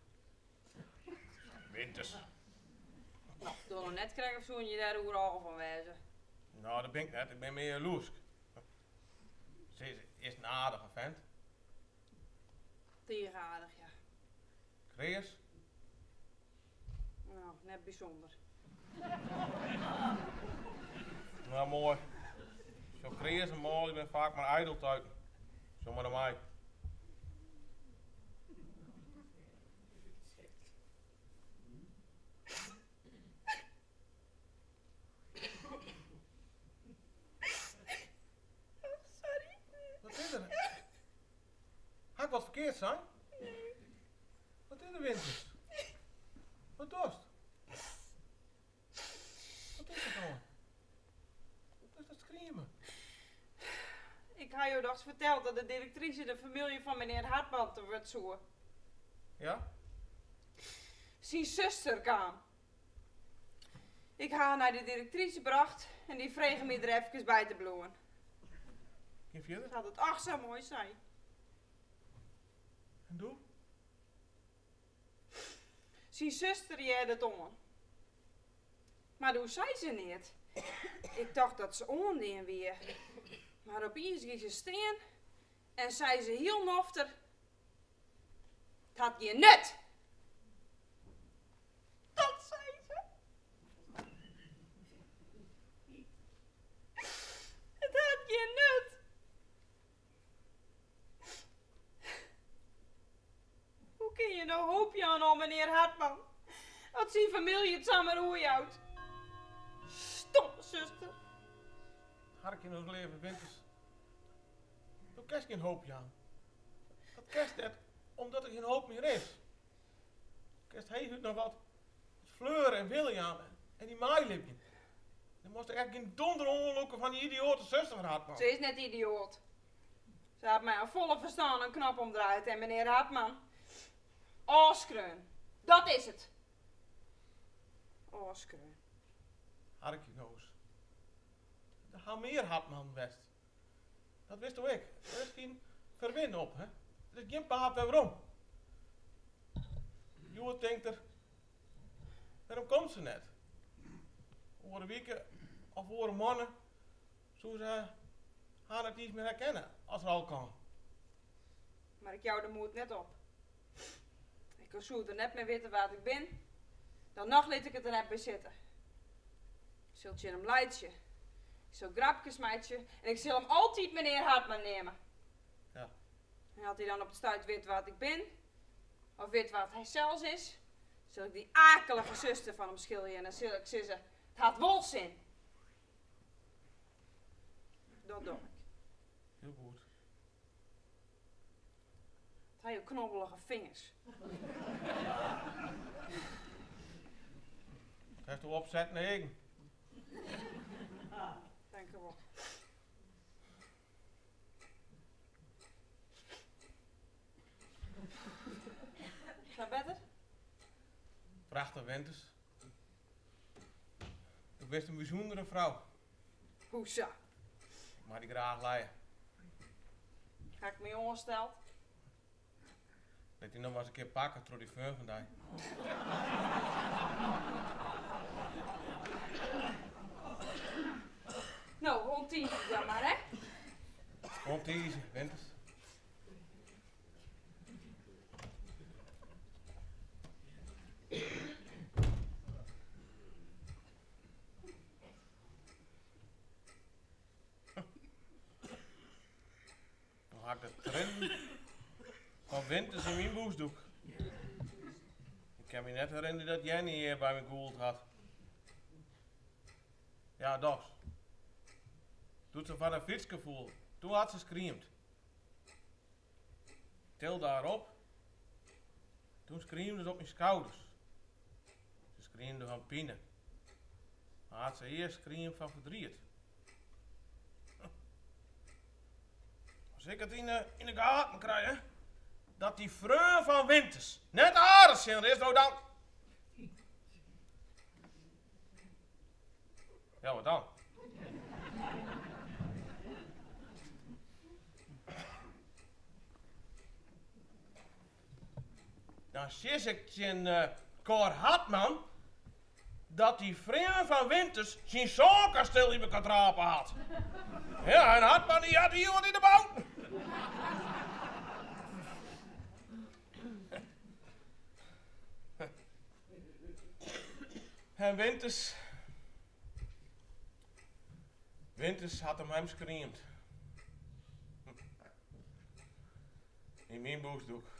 Winters. No, doch no net krekt of soene je dêr oeral fan wêze. No, dat bin ik net. Ik bin mear jaloersk. Se is in aardige fent. Tige aardich, ja. Kreas? No, net bysûnder. No, moai. Sjoch, kreaze manlju binne faak mar ijdeltuiten. Sjoch mar nei my. Sorry. Wat is der? Ha ik wat ferkeard sein? Nee. Wat is der, Winters? Wat dochst? Wat is der dan? Wat is dat skriemen? ha jo dochs ferteld dat de direktrise de famylje fan menear Hartman te wurd soe. Ja? Syn suster kaam. Ik ha har nei de direktrise brocht en dy frege my der efkes by te bliuwen. Gean fierder. Se hat it och sa moai sein. En doe? Syn suster hearde it oan. Mar doe sei se neat. Ik tocht dat se oandien wie. Mar opiens gie se stean en sei se hiel nofter, It hat gjin nut! Dat sei se. It hat gjin nut! Hoe kinne je no hoop jaan oan menear Hartman as syn famylje it samar oerjout? Stomme suster. Harkje no ris leave Winters. Do kinst gjin hoop jaan. Dat kinst net, omdat der gjin hoop mear is. Kinst heechút noch wat fleur en wille jaan en dy meilibjen. Dan moatst echt gjin donder oanlûke fan dy idioate suster fan Hartman. Se is net idioat. Se hat mei har folle ferstân in knop omdraaid en menear Hartman ôfskreaun. Dat is it. Ôfskreaun. Harkje no ris. Der ha mear Hartmannen west. Dat witsto ek. Der is gjin ferwin op, hè. Der is gjin paad wer werom. Hjoed tinkt er, wêrom komt se net? Oare wike of oare moanne soe se har net iens mear herkenne as er al kaam. Mar ik jou de moed net op. Ek al soe er net mear witte wa't ik bin, dan noch lit ik it der net by sitte. Ik sil tsjin him laitsje, ik sil grapkes meitsje en ik sil him altyd menear Hartman neame. Ja. En as hy dan op it stuit wit wa't ik bin, of wit wa't hy sels is, sil ik dy akelige suster fan him skilje en dan sil ik sizze, it hat wol sin. Dat doch ik. Hiel goed. Wat ha jo knobbelige fingers. Hasto opsetten eagen? Tankewol. Sa better? Prachtich Winters. Do bist in bysûndere frou. Hoesa? Ik mei dy graach lije. Ha ik my oansteld? Lit dy noch mar ris in kear pakke troch dy freon fan dy. No, oant tiisdei dan mar, hè? Oant tiisdei, Winters. No ha ik de triennen fan Winters yn myn bûsdoek. Ik kin my net herinnerje dat Jenny ea by my gûld hat. Ja, dochs. Doe't se fan har fytske foel, doe hat se skriemd. Tilde har op. Doe skriemde se op myn skouders. Se skriemde fan pine. Mar hat se earst skriemd fan ferdriet. As ik it yn 'e gaten krij dat dy freon fan Winters net aardich tsjin har is, no dan. Ja, wat dan? Dan sis ik tsjin Cor Hartman dat dy freon fan Winters syn sânkastiel yn mekoar trape hat. Ja, en Hartman dy hat hiel wat yn de bouten. En Winters. Winters hat om him skriemd. Yn myn bûsdoek.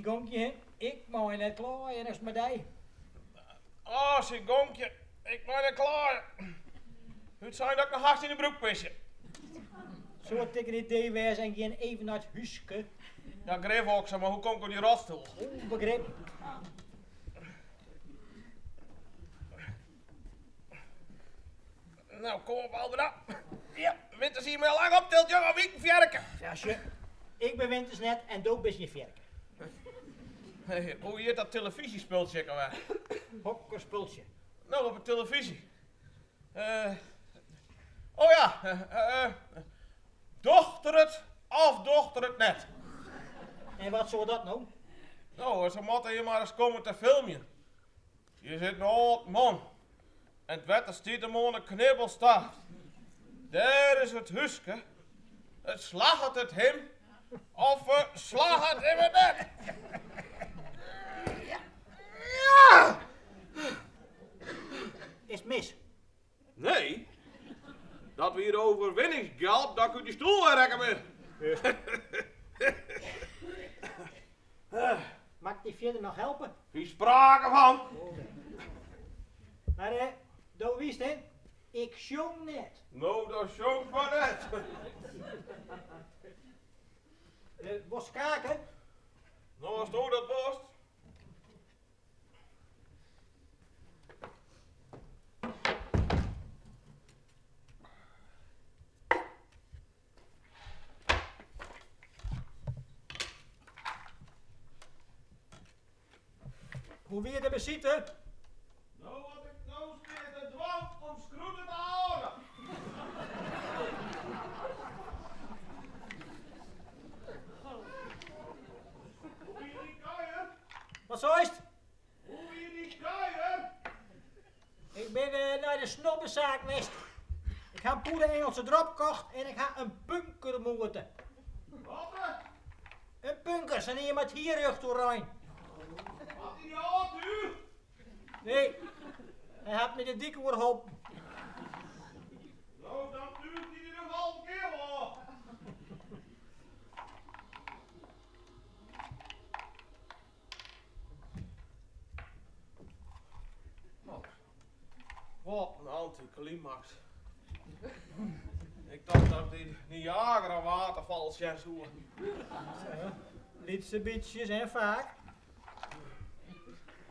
Gonkje, hè. Ik mei net klaaie as mei dy. Oh, sei Gonkje, ik mei net klaaie. Utsein dat ik noch hast yn 'e broek pisje. Soe it ek in idee wêze en gean even nei it húske? Ja, grif okse, mar hoe kom ik oan dy rotstoel? Ûnbegrip. Nou, kom op Alberda. Ja, winters hie my al lang optild, jonge, wie ik in fjerke. Ja, sjoch, ik bin winters net en do bist gjin fjerke. Hey, hoe hjit dat telefyzjespultsje ek alwer? Hokker spultsje? No, op de telefyzje. Eh, oh ja, eh, docht er it of docht er it net? En wat soe dat no? No, se moatte hjir mar ris komme te filmjen. Hjir sit in âld man en it wetter stiet him oan de knibbels ta. Dêr is it húske. It slagget it him of slagget him it net? Is it mis? Nee, dat wie de overwinningsgjalp dat ik út dy stoel wei rekke bin. Moat ik dy fierder noch helpe? Gjin sprake fan. Mar eh, do witst hè, ik sjong net. No, do sjongst mar net. Wolst skake? No, asto dat wolst. Hoe wie de besite? No, wat ik no stean te dwaan omskriuwt it aardich. Hoe wie dy kuier? Wat seist? Hoe wie dy kuier? Ik bin nei de snobbesaak west. Ik ha in pûde Engelse drop kocht en ik ha in punker moete. Wat? In punker, sa'n ien mei it hier rjocht oerein. Hat hy dy ôftucht? Nee, hy hat my de dyk oer holpen. No, dan túcht hy dy de folgjende kear wol ôf. Wat in antiklimaks. Ik tocht dat ik dy Niagara waterfal sjen soe. Lytse bytsjes en faak.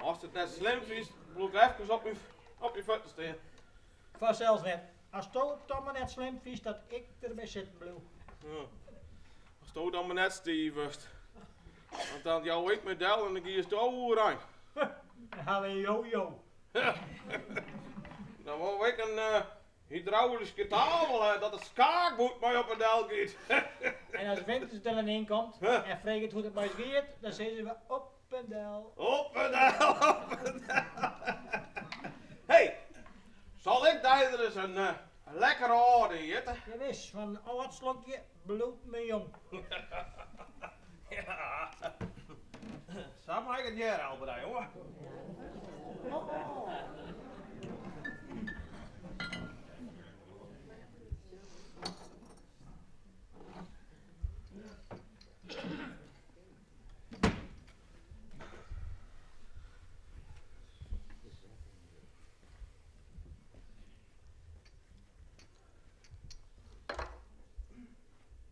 Ast it net slim fynst, bliuw ik efkes op myn op myn fuotten stean. Fansels net. Asto it dan mar net slim fynst dat ik derby sitten bliuw. Ja. Asto dan mar net stiif wurdst. Want dan jou ik my del en dan giesto oerein. Dan ha we in jojo. Dan wol ik in hydraulyske tafel ha, dat it skaakboerd mei op en del giet. En as Winters der dan yn komt en freget hoe't it mei ús giet, dan sizze we op en del. Op en del, op en del. Hey, sal ik dy der ris in lekkere âlde jitte? Jawis, want in âld slokje bliuwt my jong. Ja, sa mei ik it hearre, Alberda, jonge.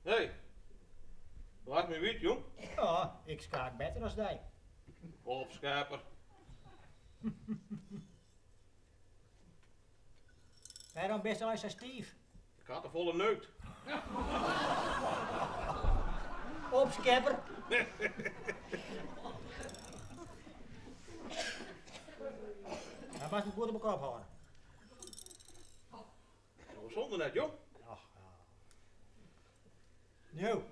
Hey, laat my wyt, jong. Ja, ik skaak better as dy. Opskeper. Wêrom bist eins sa stiif? Ik ha te folle neukt. Opskepper. Mar moatst it goed op elkoar ophâlde. No, sûnder net, jong. Ach, ja. No.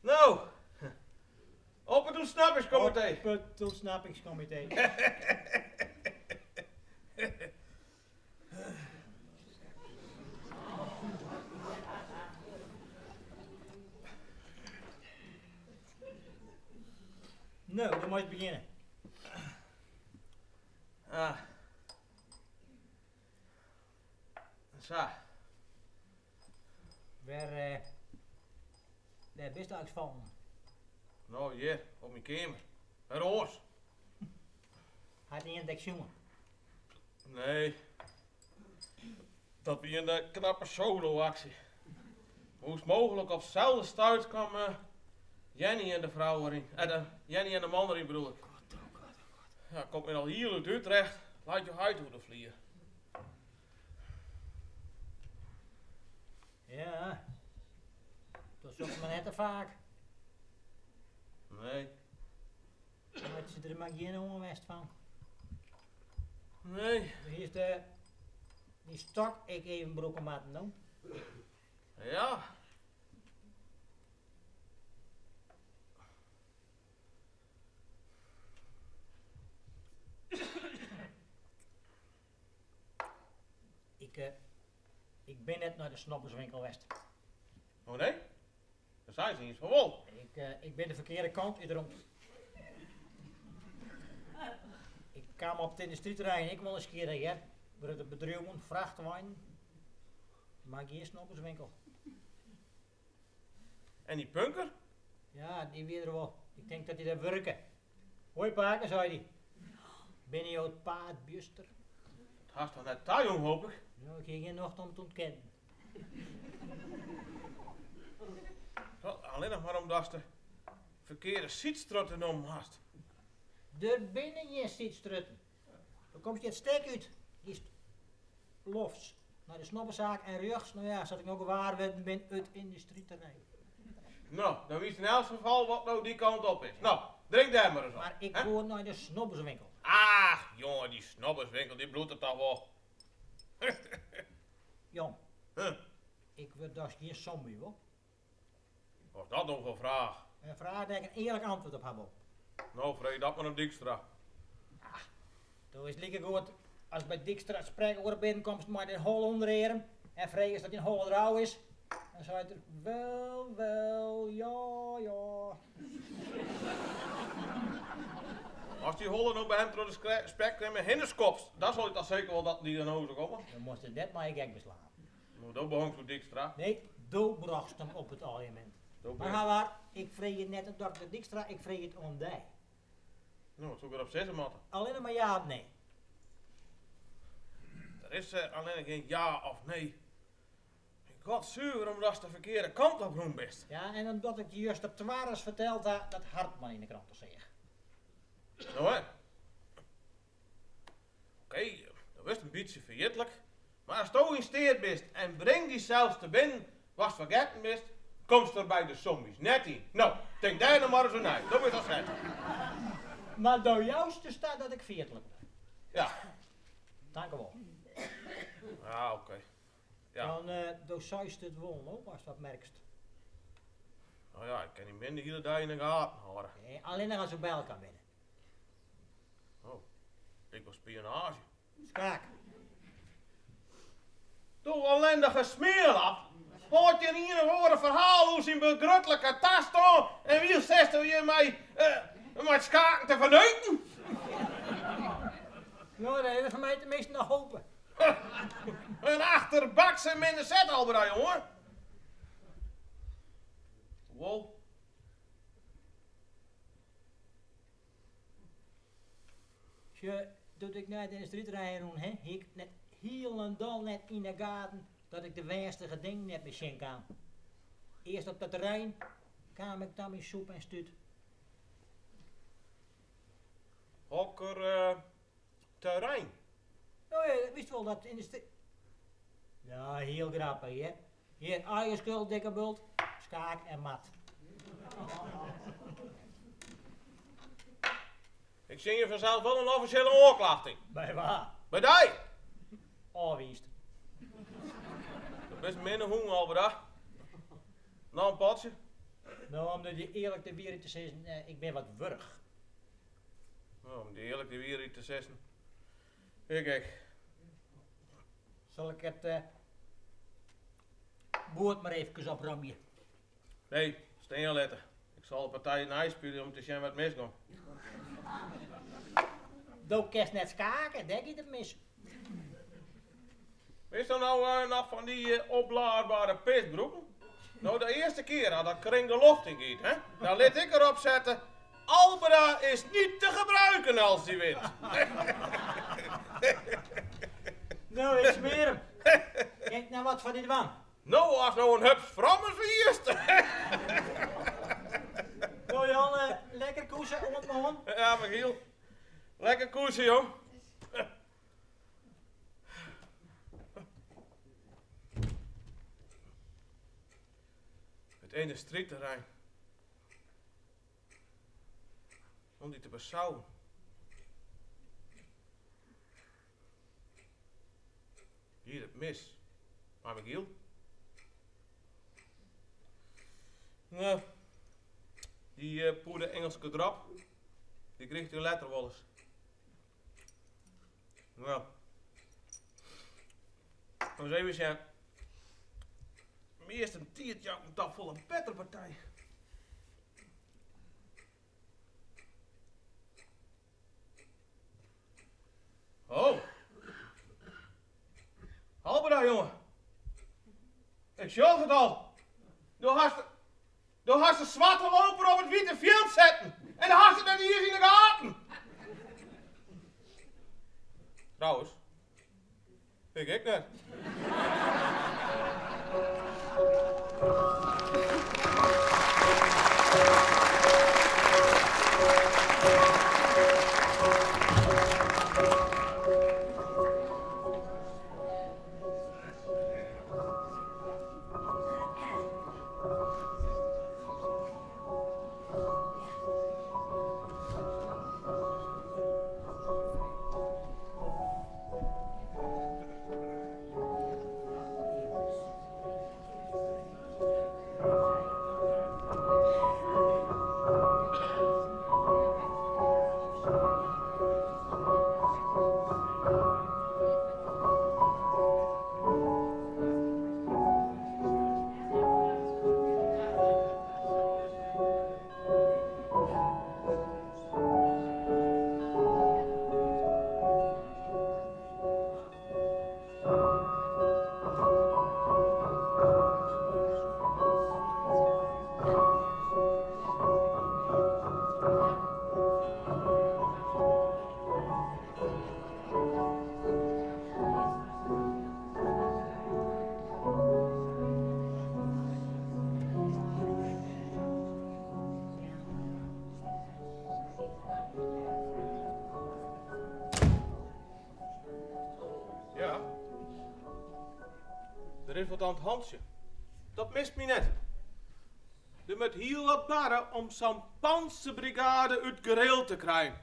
No, op it ûntsnappingskomitee. Op it ûntsnappingskomitee. No, dan meist begjinne. Ah. Sa. Wêr, eh, Wêr bist eins fallen? No, hjir, op myn keamer. Wêr oars? Hat ien it ek sjoen? Nee. Dat wie in knappe solo-aksje. Hoe's mooglik op selde stuit kwam Jenny en de frou deryn. De, Jenny en de man deryn bedoel ik. Ja, komt my al hiel út Utrecht, leit jo heit oer de flier. Ja, dat socht mar net te faak. Nee. Meitsje der mar gjin oanwêst fan. Nee. Do hiest de, dy stok ek even brûke moatten, no. Ja. Ik, eh, ik bin net nei de snobberswinkel west. Oh nee? Dan sei se iens fan wol. Ik, eh, ik bin de ferkearde kant útrûn. Ik kaam op it yndustryterrein ek wol nijsgjirrich hear. Grutte bedriuwen, frachtweinen. Mar gjin snobberswinkel. En dy punker? Ja, dy wie der wol. Ik tink dat hy dêr wurke. Hoi pake, sei dy. Binne jo it paad bjuster? Dat hast toch net tajûn, hoop ik? No, ik hie gjin nocht om te ûntkennen. Allinnich mar omdatst de ferkearde sydstrjitte nommen hast. Der binne gjin sydstrjitten. Do komst hjir it stek út, giest lofts nei de snobberssaak en rjochts, no ja, sa't ik no gewaar wurden bin, it yndustryterrein. No, dan witst yn elts gefal wat no dy kant op is. No, drink dêr mar ris op. Mar ik woe nei de snobberswinkel. Ach, jonge, dy snobberswinkel, dy bliuwt der toch wol. Jan, Huh? ik wurd dochs gjin somby, wol? Wat is dat no foar fraach? In fraach dêr't ik in earlik antwurd op ha wol. No, freegje dat mar oan Dykstra. Do witst likegoed ast by Dykstra it sprekoere binnenkomst mei dyn holle ûnder de earm en fregest oft dyn holle derôf is, dan seit er, wel, wel, ja, ja. Ast dy holle no by him troch de spekkremme hinne skopst, dan sil ik toch seker wol dat dy in hoze komme. Do moatst it net mei de gek beslaan. No, do behonkst oer Dykstra. Nee, do brochtst him op it aljemint. Do Mar bist. hawar, ik freegje it net oan dokter Dykstra, ik freegje it oan dy. No, wat soe ik derop sizze moatte? Allinne mar ja of nee. Der is allinne gjin ja of nee. God suver omdatst de ferkearde kant op rûn bist. Ja, en omdat ik dy juster twaris ferteld ha dat Hartman yn de krante seach. No hè. Oké, do wurdst in bytsje ferjitlik, mar asto yn steat bist en bring dysels te binnen watst fergetten bist, komst der by de sombies net yn. No, tink dêr no mar ris oer nei. Do bist al set. Mar do joust dus ta dat ik ferjitlik bin. Ja. Tankewol. Ja, oké. Ja. Dan, do seist it wol, no, ast wat merkst. No ja, ik kin dy min de hiele dei yn 'e gaten hâlde. Nee, allinnich as we by elkoar binne. Oh, ik wol spionaazje. Skaak. Do ellindige smearlap! Hâld jin ien of oare ferhaal oer syn begrutlike tastân en wylst setsto jin mei mei it skaken te ferneuten? No, dat is foar my teminsten noch hope. In achterbakse minne set, Alberda, jonge. Wol. Sjoch, doe't ik nei it yndustryterrein rûn, hè, hie ik net hielendal net yn 'e gaten dat ik de wênstige dingen net mear tsjin kaam. Earst op dat terrein kaam ik ta myn sûp en stút. Hokker terrein? No ja, witst wol dat yndustry. Ja, hiel grappich, hear. Hjir, eigen skuld, dikke bult, skaak en mat. Ik tsjinje fansels wol in offisjele oanklacht yn. By wa? By dy! Ôfwiisd. Do bist in minne hûn, Alberda. Noch in potsje? No, om dy earlik de wierheid te sizzen, ik bin wat wurch. No, om dy earlik de wierheid te sizzen, ik ek. Sil ik it boerd mar eefkes opromje? Nee, stean litte. Ik sil de partij neispylje om te sjen wêr't it misgong. Do kinst net skake, dêr giet it mis. Witsto no noch fan dy opblaasbare pisbroeken? No, de earste kear as dat kring de loft yn giet, hè, dan lit ik erop sette, Albeda is niet te gebruiken als die wint. No, ik smear him. Kin ik noch wat foar dy dwaan? No, ast no in hups frommes wiest. No Jan, lekker koese oant moarn. Ja, Michiel. Lekker koese, jong. It yndustryterrein. Om dy te besauwen. Giet it mis mei Michiel? No, dy pûde Ingelske drop, dy kriget hy letter wolris. No. Ris even sjen. Meastentiids jout in toch folle bettere partij. Oh. Albeda, jonge. Ik sjoch it al. Do hast, do hast de swarte loper op it wite fjild setten. En do hast it net iens yn de gaten. Trouwens, ik ek net. Ja. Der is wat oan it hantsje. Dat mist my net. Der moat hiel wat barre om sa'n pantserbrigade út gereel te krijen.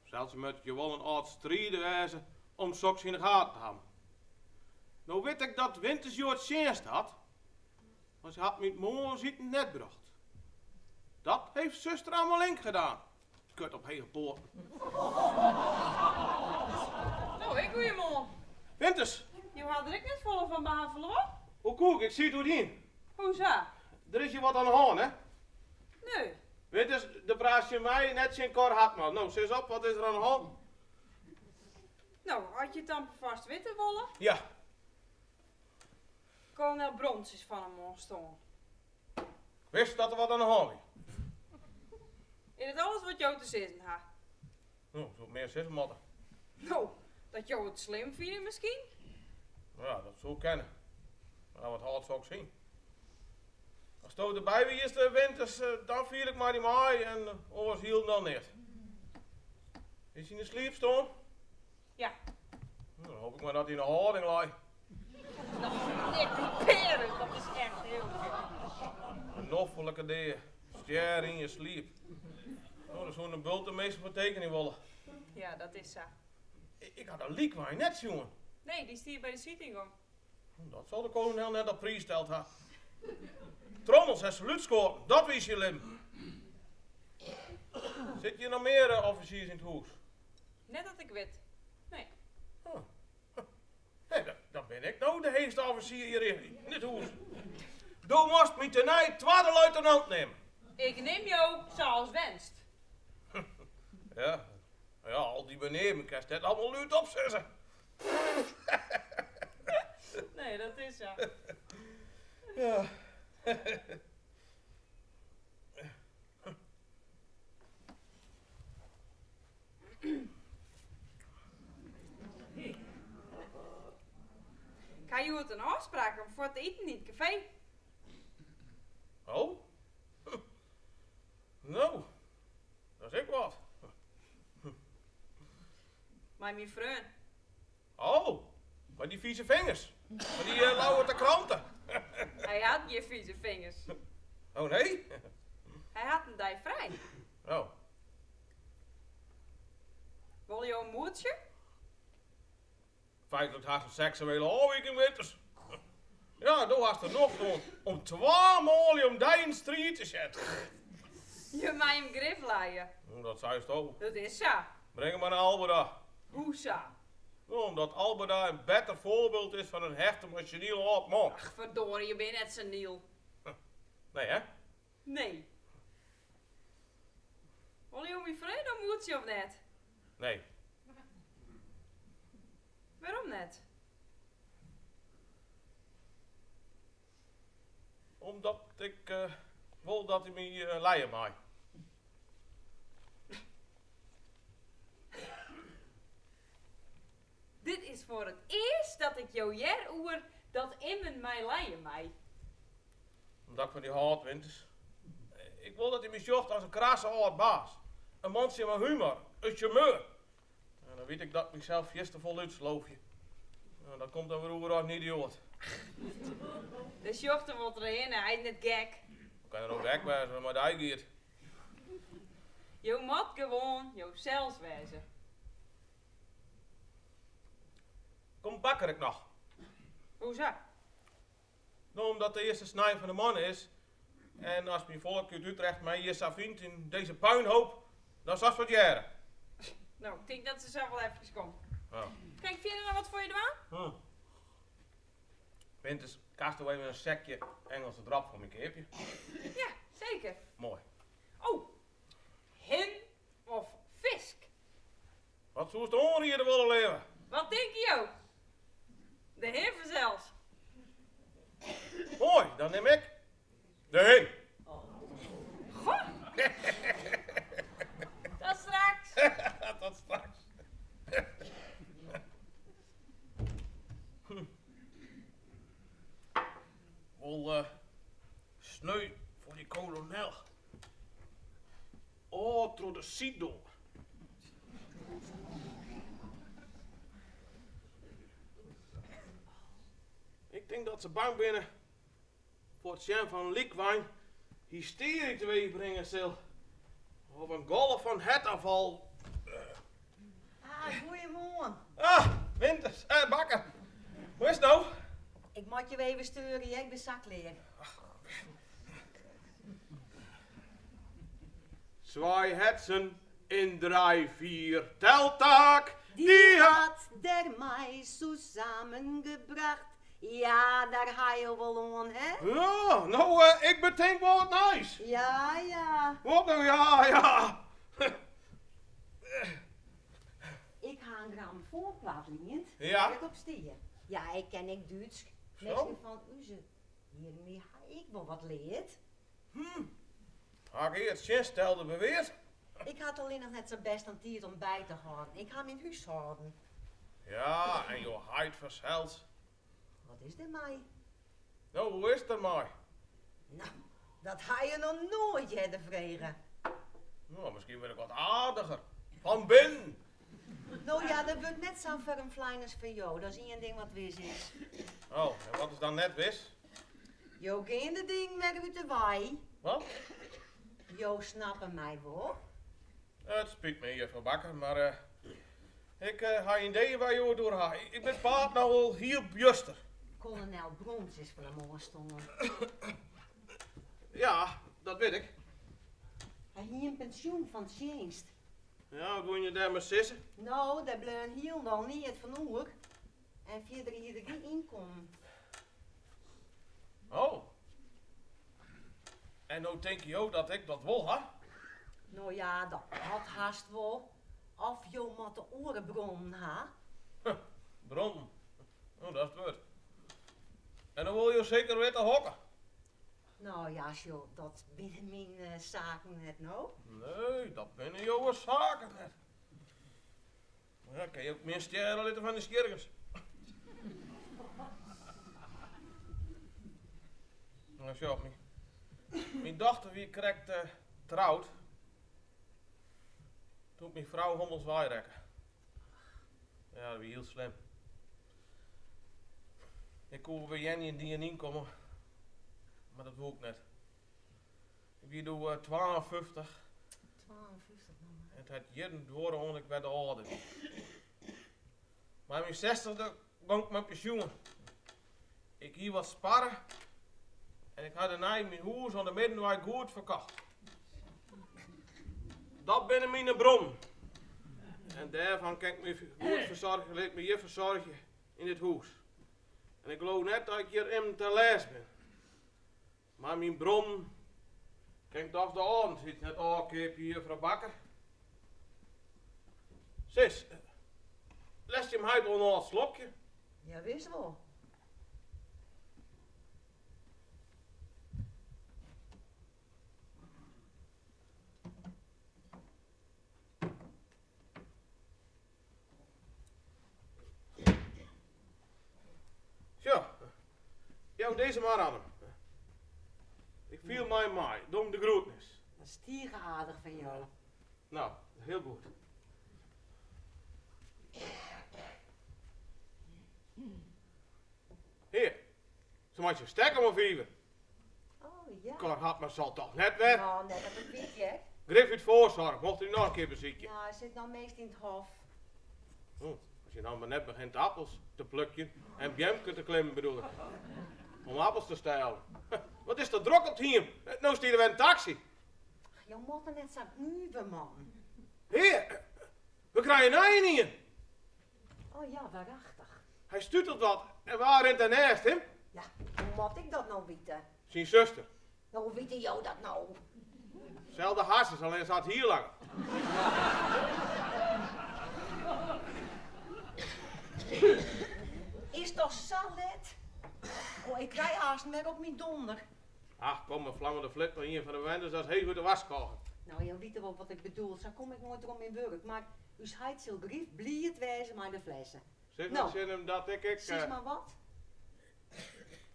Sels moat je wol in âld strider wêze om soks yn de gaten te hawwen. No wit ik dat Winters hjoed tsjinst hat, mar se hat my it moarnsiten net brocht. Dat heeft zuster Amelink gedaan. Kut op hege poaten. No, ek goeiemoarn. Winters! Jo ha der ek net folle fan bafele, hoor. Hoe koe ik? Ik siet oerdien. Hoesa? Der is hjir wat oan de hân, hè? Nee. Winters, do praatst tsjin my, net tsjin Cor Hartman. No, sis op, wat is der oan de hân? No, as je it dan perfoarst witte wolle. Ja. Kolonel Brons is fan 'e moarn stoarn. Ik wist dat der wat oan de hân wie. Is dat alles wat jo te sizzen ha? No, soe ik mear sizze moatte. No, dat jo it slim fine miskien? Ja, dat soe kinne. Mar wat hâldt soks yn? Asto derby wiest, Winters, dan fier ik mei dy mei en oars hielendal neat. Is hy yn 'e sliep stoarn? Ja. No, dan hoop ik mar dat hy yn 'e hâlding lei. No, Nick, dy pearen, dat is echt hiel gek. In noflike dea. Stjerre yn je sliep. No, dêr soene in bulte minsken foar tekenje wolle. Ja, dat is sa. Ik ha de lykwein net sjoen. Nee, dy stie by de sydyngang. Dat sil de kolonel net op priis steld ha. Trommels en salútskoaten, dat wie syn libben. Sit hjir noch mear offisiers yn it hûs? Net dat ik wit, nee. Oh. Nee, dan bin ik no de heechste offisier hjir yn dit hûs. Do moatst my tenei twadde luitenant neame. Ik nim jo sa as wenst. Ja, ja, al dy beneamingen kinst net allemaal lûdop sizze. Nee, dat is sa. Ja. Ik ha hjoed in ôfspraak om fuort te iten yn it kafee. Oh? No, dat is ek wat. Mei myn freon. Oh, mei dy fize fingers. Mei dy lauwerte krante. Hy hat gjin fize fingers. Oh nee? Hy hat in dei frij. Oh. Wolle jo in moetsje? Feitlik hast in seksuele ôfwiking, Winters. Ja, do hast der nocht oan om twa manlju om dy yn striid te setten. Je meie him grif lije. Dat seisto. Dat is sa. Bring him mar nei Alberda. Hoe sa? No, omdat Alberda in better foarbyld is fan in hechte mar seniele âld man. Ach, ferdorie, je binne net senyl. Nee, hè? Nee. Wolle jo myn freon no moetsje of net? Nee. Wêrom net? Omdat ik wol dat hy my lije mei. Dit is foar it earst dat ik jo hear oer dat immen my lije mei. Omdat ik fan dy hâld, Winters. Ik wol dat hy my sjocht as in krasse âld baas. In mantsje mei humor, in sjarmeur. En dan wit ik dat ik mysels fierste folle útsloofje. En dat komt dan wer oer as in idioat. Dêr sjocht er wol trochhinne, hy is net gek. Hoe kin er no gek wêze as it mei dy giet? Jo moat gewoan josels wêze. Komt Bakker ek noch? Hoesa? No, omdat de earste snein fan de moanne is en as myn folk út Utrecht my hjir sa fynt yn dizze puinhoop, dan silst wat hearre. No, ik tink dat se sa wol efkes komt. Oh. Kin ik fierder noch wat foar je dwaan? Hm. Winters, kinsto even in sekje Engelse drop foar my keapje? Ja, seker. Moai. Oh, hin of fisk? Wat soest oanriede wolle, leave? Wat tinke jo? De hin fansels. Moai, dan nim ik de hin. Goh. Tot straks. Tot straks. Wol sneu foar dy kolonel. Ôf troch de syddoar. Ik tink dat se bang binne foar it sjen fan in lykwein hystery teweech bringe sil. Of in golf fan hertaanfal. Ah, goeiemoarn. Ah, Winters, eh, Bakker. Hoe is it no? Ik moat jo even steuren, hear, ik bin sa klear. Zwei Herzen in drei vier Teltaak, Die hat der my zusammengebracht. Ja, dêr ha jo wol oan, hè? Ja, no, ik betink wol wat nijs. Ja, ja. Wat no, ja, ja. Ik ha in grammofoanplaat liend. Ja. Dêr't op stie. Ja, ik ken ek Dútsk. Zo. Minsken fan ús hiermee ha ik wol wat leard. Hm. Ha ik ea it tsjinstelde beweard? Ik ha it allinnich net sa bêst oan tiid om by te hâlden. Ik ha myn húshâlden. Ja, en jo heit fansels. Wat is der mei? No, hoe is it der mei? No, dat ha je noch noait earder frege. No, miskien wurd ik wat aardiger. Fan binnen. No ja, dat wurdt net sa'n ferm flein as foar jo. Dat is ien ding wat wis is. Oh, en wat is dan net wis? Jo gean de dingen wer út de wei. Wat? Jo snappe my wol. It spyt my, juffrou Bakker, mar ik ha gjin idee wêr't jo it oer ha. Ik bin it paad no al hiel bjuster. Kolonel Brons is fan 'e moarn stoarn. Ja, dat wit ik. Hy hie in pensjoen fan tsjinst. Ja, wat woene je dêr mei sizze? No, dêr bleaun hielendal neat fan oer. En fierder hie er gjin ynkommen. Oh. En no tinke jo dat ik dat wol ha? No ja, dat moat hast wol. Of jo moatte oare bronnen ha. Huh, bronnen. No, dat is it wurd. En dan wolle jo seker witte hokker. No ja, sjoch, dat binne myn saken net, no. Nee, dat binne jowe saken net. Mar ja, kinne je ek min stjerre litte fan nijsgjirrigens. No sjoch, myn dochter wie krekt troud doe't myn frou hommels weirekke. Ja, dat wie hiel slim. Ik koe by earnien dien ynkomme, mar dat woe ik net. Ik wie doe 52. 52 noch mar. En it hat jierren duorre oant ik wer de âlde wie. Mei myn sechstichste gong ik mei pensjoen. Ik hie wat sparre en ik ha dêrnei myn hûs oan de Middenwei goed ferkocht. Dat binne myn bronnen. En dêrfan kin ik my goed fersoargje, lit ik my hjir fersoargje yn dit hûs. En ik leau net dat ik hjir immen ta lêst bin. Mei myn bronnen kin ik dochs de âldens net ôfkeapje, juffrou Bakker. Sis, lêst jim heit wol in âld slokje? Ja, wis wol. Sjoch, jou dizze mar oan him. Ik fiel my mei, dom de groetnis. Dat is tige aardich fan jo. No, hiel goed. Hear, se meitsje stek om 'e fiven. Oh ja. Cor Hartman sil toch net wer? No, net dat ik wit, hear. Grif út foarsoarch, mocht er dy noch in kear besykje. No, hy sit no meast yn it hof. Oh, as je no mar net begjint appels te plukjen en beamke te klimmen bedoel ik. Om appels te stellen. Wat is dat drok op it hiem? No stiet der wer in taksy. Ach, jo moatte net sa nuver, man. Hear, we krije in nijen. Oh ja, warachtich. Hy stutelt wat en wa rint der nêst him? Ja, hoe moat ik dat no witte? Syn suster. No, hoe witte jo dat no? Selde harsens, allinne se hat hier langer. Is 't al sa let? Oh, ik krij haast mer op myn donder. Ach, kom, in flammende flit mei ien fan de bewenners, dat is heechút de warskôging. No, jo witte wol wat ik bedoel, sa kom ik noait oan myn wurk, mar ús heit sil grif bliid wêze mei de flesse. Sis No. mar tsjin him dat ik ek. Sis mar wat?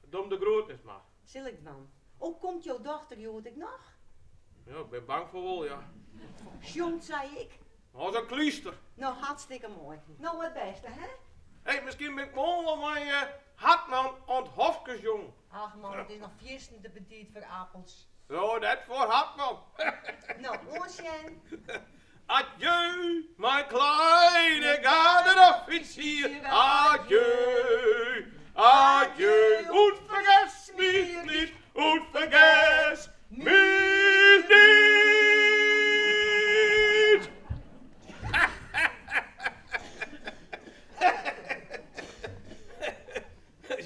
Dom de groetnis mar. Sil ik dwaan. Oh, komt jo dochter hjoed ek noch? Ja, ik bin bang fan wol, ja. Sjongt, sei ik. As in klyster. No, hartstikke moai. No, it bêste, hè? Hé, miskien bin ik moarn wol mei Hartman oan it hofkes, jong. Ach man, it is noch fierstente betiid foar appels. No, net foar Hartman. No, oant sjen. Adieu, mijn kleine Gardeoffizier. Adieu, adieu, und vergiss mich nicht, und vergiss mich nicht.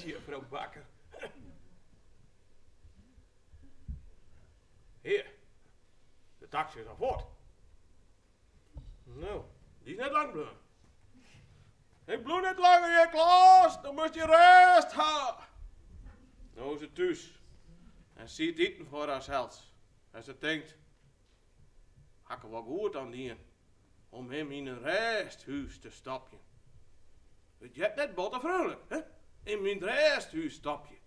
Juffrou Bakker. Hear, de taksy is al fuort. No, dy is net lang bleaun. Ik bliuw net langer hjir, Klaas, do moatst dyn rêst ha. No is se thús en siedt iten foar harsels. En se tinkt, ha ik der wol goed oan dien om him yn in rêsthûs te stopjen. It heart net botte freonlik, hè? Him yn it rêsthûs stopje.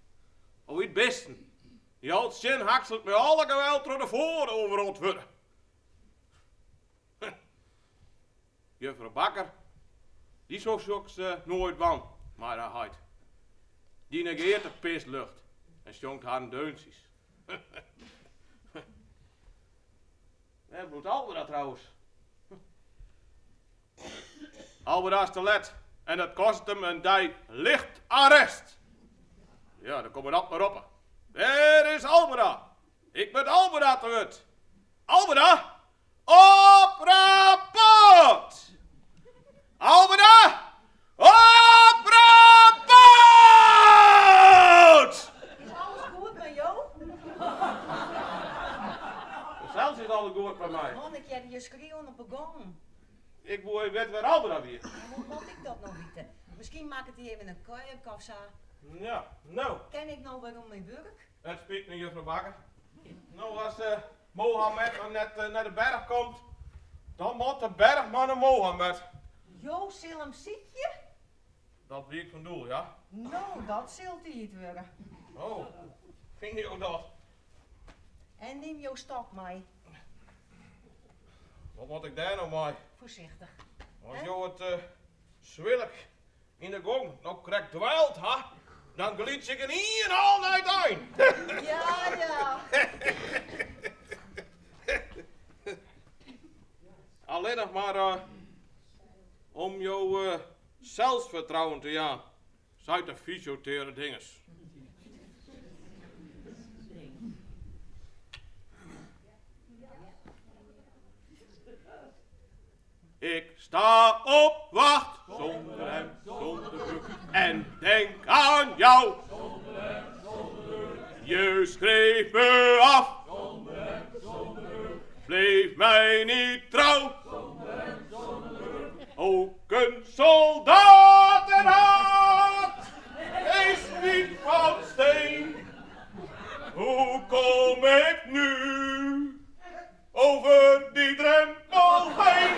Of it bisten. Dy ald sin hakselt mei alle geweld troch de foar overrot wurde. Juffrou Bakker, dy soe soks noait dwaan mei har heit. Dy negeart de pislucht en sjongt harren deuntsjes. Wêr bliuwt Alberda trouwens? Alberda is te let en dat kostet him in dei licht arrest. Ja, dan komme dat mar op. Wêr is Alberda? Ik moat Alberda te wurd. Alberda, op rapport! Alberda, op rapport! Is alles goed mei jo? Sels is alles goed mei my. Man, ik hearde je skreauwen op 'e gong. Ik woe even witte wêr Alberda wie. Hoe moat ik dat no witte? Miskien makket hy even in kuierke of sa. Ja, no. Kin ik no wer oan myn wurk? It spyt my, juffrou Bakker. No, as Mohammed noch net nei de berch komt, dan moat de berch mar nei Mohammed. Jo sil him sykje? Dat wie ik fan doel, ja. No, dat sil tiid wurde. Oh, fine jo dat? En nim jo stok mei. Wat moat ik dêr no mei? Foarsichtich. As jo it swilk yn de gong no krekt dweild ha, dan glyds ik in ien al nei it ein. Ja, ja. Allinnich mar om jo selsfertrouwen te jaan, seit de fysioteredinges. Ik sta op wacht sûnder hemd, sûnder broek en denk aan jou. Je schreef me af, bleef mij niet trouw. Ook een soldatenhart is niet van steen. Hoe kom ik nu over die drempel heen?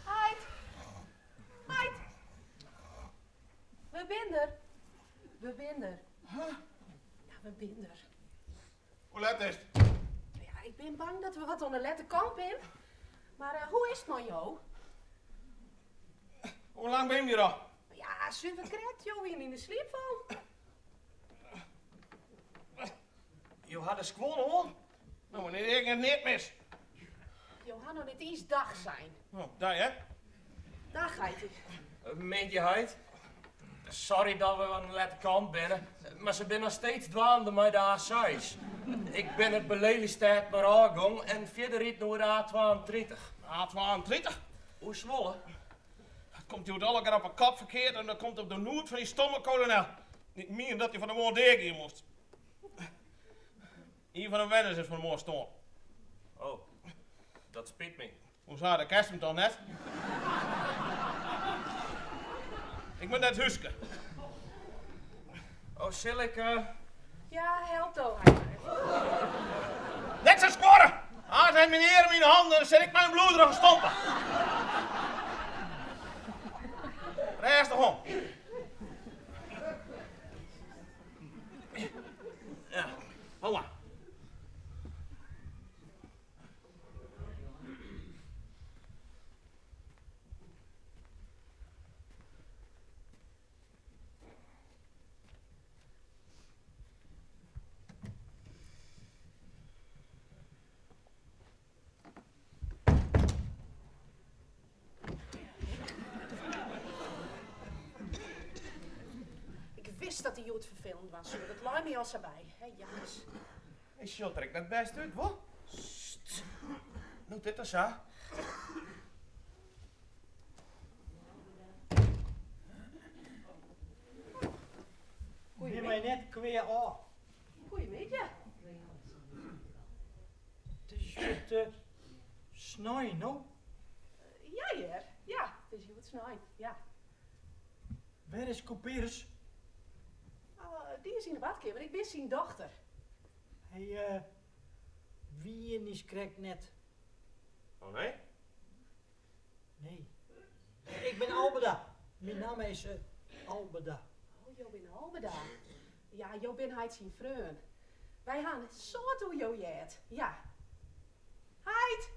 Heit! Heit! We binne der. We binne der. Ja, we binne der. Hoe let is it? Ja, ik bin bang dat we wat oan de lette kant binne. Mar eh, hoe is it mei jo? Hoe lang binne we hjir al? Ja, suver krekt. Jo wiene yn 'e sliep fallen. Jo ha de skuon oan? No, wannear ik net neat mis. Jo ha noch net iens dach sein. Oh, dei hè. Dach, heit. Middei, heit. Sorry dat we oan de lette kant binne, mar se binne noch steeds dwaande mei de A6. Ik bin it by Lelystêd mar ôfgong en fierder riden oer de A32. A32? Oer Zwolle. Dat komt hjoed allegear op 'e kop ferkeard en dat komt op de noed fan dy stomme kolonel. Ik mien dat hy fan 'e moarn deagean moast. Ien fan de bewenners is fan 'e moarn stoarn. Oh, dat spyt my. Hoesa, do kenst him toch net? Ik moat nei it húske. Oh, sil ik... Ja, help do har mar. Net sa skuorre! As hy myn earm yn 'e hannen, dan sil ik mei in bloederige stompe. Rêstich oan. dat dy hjoed ferfelend dwaan soe, dat lei my al sa by. Hè, jakkes. Hy sjocht der ek net bêst út, wol? Sst. No't dit dan sa. Nim my net kwea ôf. Goeiemiddei. It is hjoed snein, no? Ja hear, ja, it is hjoed snein, ja. Wêr is Couperus? Dy is yn de badkeamer, ik bin syn dochter. Hy wie niiskrekt net. Oh nee? Nee. Ik bin Albeda. Myn namme is Albeda. Oh, jo binne Albeda. Ja, jo binne heit syn freon. Wy ha in soad oer jo heard, ja. Heit!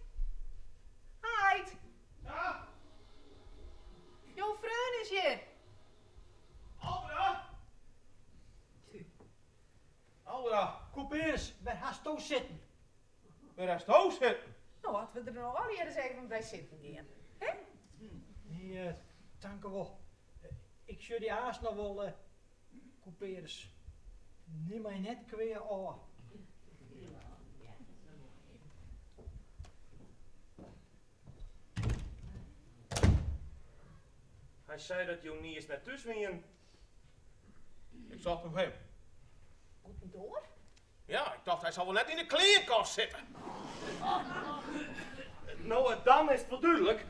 Heit! Ja? Jo freon is hjir. Albeda! Albeda! Couperus, wêr hasto sitten? Wêr hasto sitten? No, as we der no allegear ris even by sitten gean, hè? Nee, tankewol. Ik sjoch dy aanst noch wol, Couperus. Nim my net kwea ôf. Hy sei dat jo niis net thús wienen. Ik socht om him. Bûtendoar? Ja, ik tocht hy sil wol net yn de kleankast sitte. No, dan is it wol dúdlik.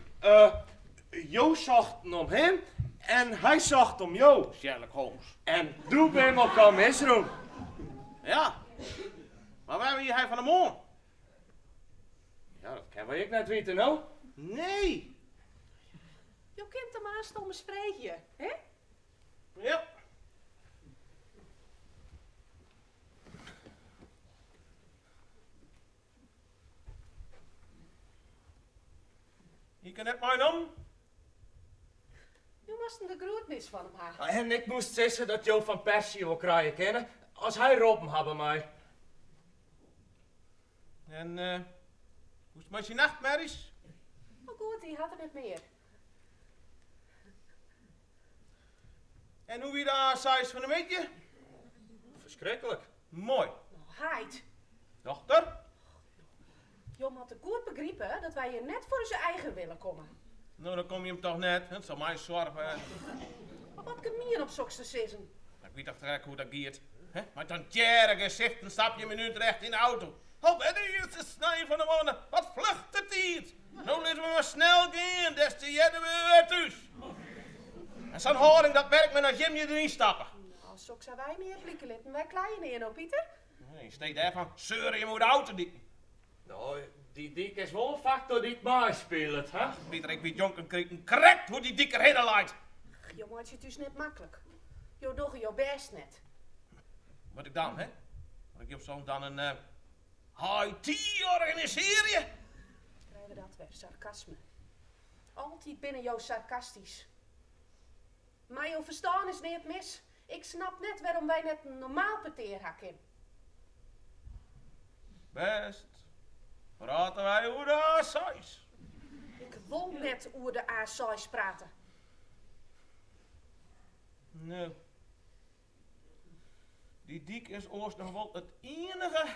Jo sochten om him en hy socht om jo. Sherlock Holmes. En doe binne we elkoar misrûn. Ja, mar wêr wie hy fan 'e moarn? Ja, dat kinne wy ek net witte, no? Nee. Jo kinne it him aanst ommers freegje, hè? Ja. Hie ik net meinommen? Jo moasten de groetnis fan him ha. En ik moast sizze dat jo fan Persie wol krije kinne as hy roppen hawwe mei. En hoe is it mei syn nachtmerjes? Oh goed, dy hat er net mear. En hoe wie de A6 fan 'e middei? Ferskriklik. Moai. No, heit. Dochter? Jo moatte goed begripe dat wy hjir net foar ús eigen wille komme. No, dan komme jim toch net. It sil my soarch wêze. Mar wat gemien om soks te sizzen. Ik wit toch krekt hoe't dat giet. Mei tantjêre gesichten stap jim yn Utrecht yn de auto. Alwer de earste snein fan de moanne. Wat flucht de tiid. No litte we mar snel gean, des te earder we wer thús. En sa'n hâlding, dat merkt men as jim hjir deryn stappe. No, soks ha wy nea blike litten. Wy kleie nea, no Pieter? Yn stee dêrfan seure jim oer de autodiken. No, dy dyk is wol in faktor dy't meispilet, hè? Pieter, ik wit jonken kriten krekt hoe't dy dyk derhinne leit. Jo meitsje it ús net maklik. Jo dogge jo bêst net. Wat ik dan, hè? Moat ik jim soms dan in high tea organisearje? Krije we dat wer, sarkasme. Altyd binne jo sarkastysk. Mei jo ferstân is neat mis. Ik snap net wêrom wy net in normaal petear ha kinne. Bêst. Prate wy oer de A6. Ik wol net oer de A6 prate. No. Dy dyk is oars noch wol it iennige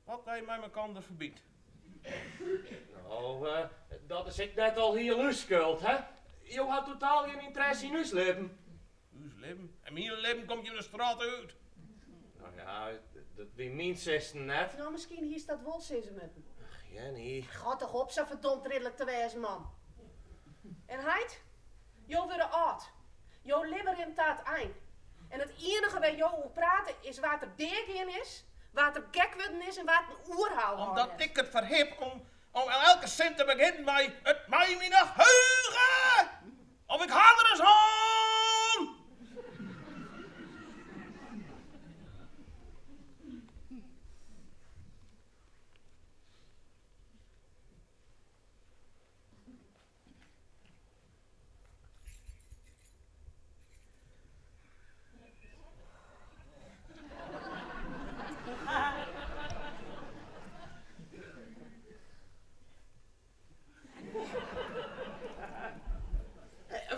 wat dy mei mekander ferbynt. No, dat is ek net alhiel ús skuld, hè? Jo ha totaal gjin ynteresse yn ús libben. Ús libben? En myn libben komt jim de strôt út. No ja, dat wie myn sizzen net. No, miskien hiest dat wol sizze moatten. Ach, Jenny. Hâld toch op sa ferdomd ridlik te wêzen, man. En heit, jo wurde âld. Jo libben rint ta it ein. En it iennige wêr jo oer prate is wa't der deagien is, wa't der gek wurden is en wa't in oerhaal hân Omdat hat. ik it ferhip om om elke sin te begjinnen mei it mei my noch heuge! Of ik ha der ris hân!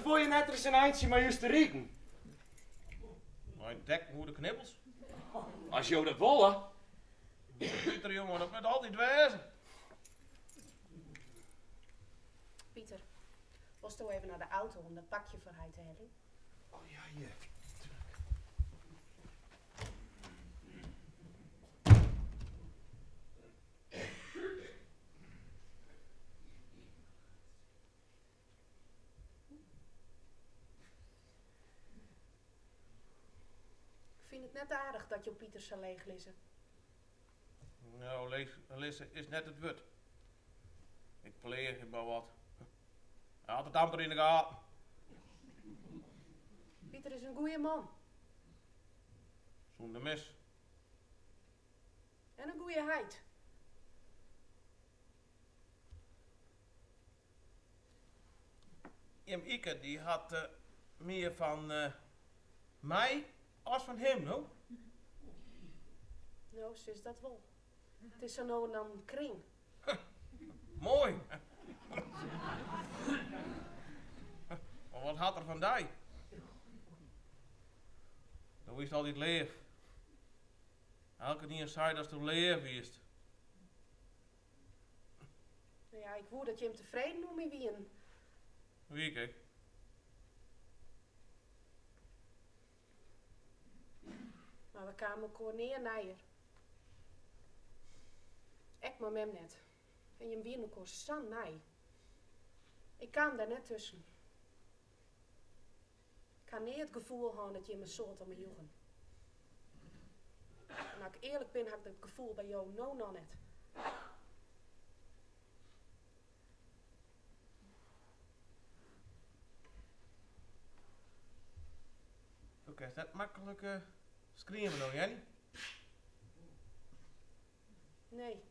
Wolle je net ris in eintsje mei ús te riden? Mei in dekken oer de knibbels. As jo dat wolle. Pieter, jonge, dat moat altyd wêze. Pieter, wolsto even nei de auto om dat pakje foar heit te heljen? Oh ja, hear. Tuurlijk. Ik fyn it net aardich dat jo Pieter sa leech lizze. No, leech lizze is net it wurd. Ik pleach him mar wat. Hy hat it amper yn de gaten. Pieter is in goeie man. Sûnder mis. En in goeie heit. Jim Ike dy hat mear fan my as fan him, no? No, sis dat wol. It is sa no en dan in kring. Moai! Mar wat hat er fan dy? Do wiest altyd leaf. Elkenien sei datsto leaf wiest. No ja, ik woe dat jim tefreden oer my wienen. Wie ik ek. Mar we kamen elkoar nea neier. Ek mei mem net. En jim wienen elkoar sa nei. Ik kaam dêr net tusken. Ik ha nea it gefoel hân dat jim in soad om my joegen. En as ik earlik bin, ha ik dat gefoel by jo no noch net. Do kinst net maklik skrieme no, Jenny. Nee.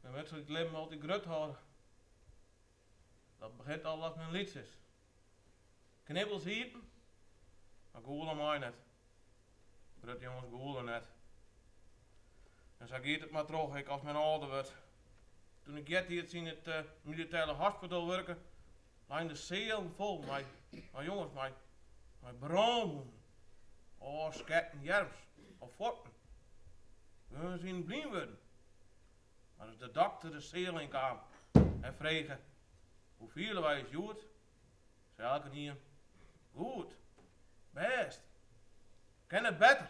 Men moat it libben altyd grut hâlde. Dat begjint al as men lyts is. Knibbels iepen, mar gûle mei net. Grutte jonges gûle net. En sa giet it mar troch, ek as men âlder wurdt. Toen ik eartiids yn it militêre hospital wurke, leine de sealen fol mei jonges mei brânwûnen, ôfsketten earms of fuotten. Guon wiene blyn wurden. Mar as de dokter de seal yn kaam en frege, Hoe fiele wy ús hjoed? sei elkenien, Goed, bêst, kin net better.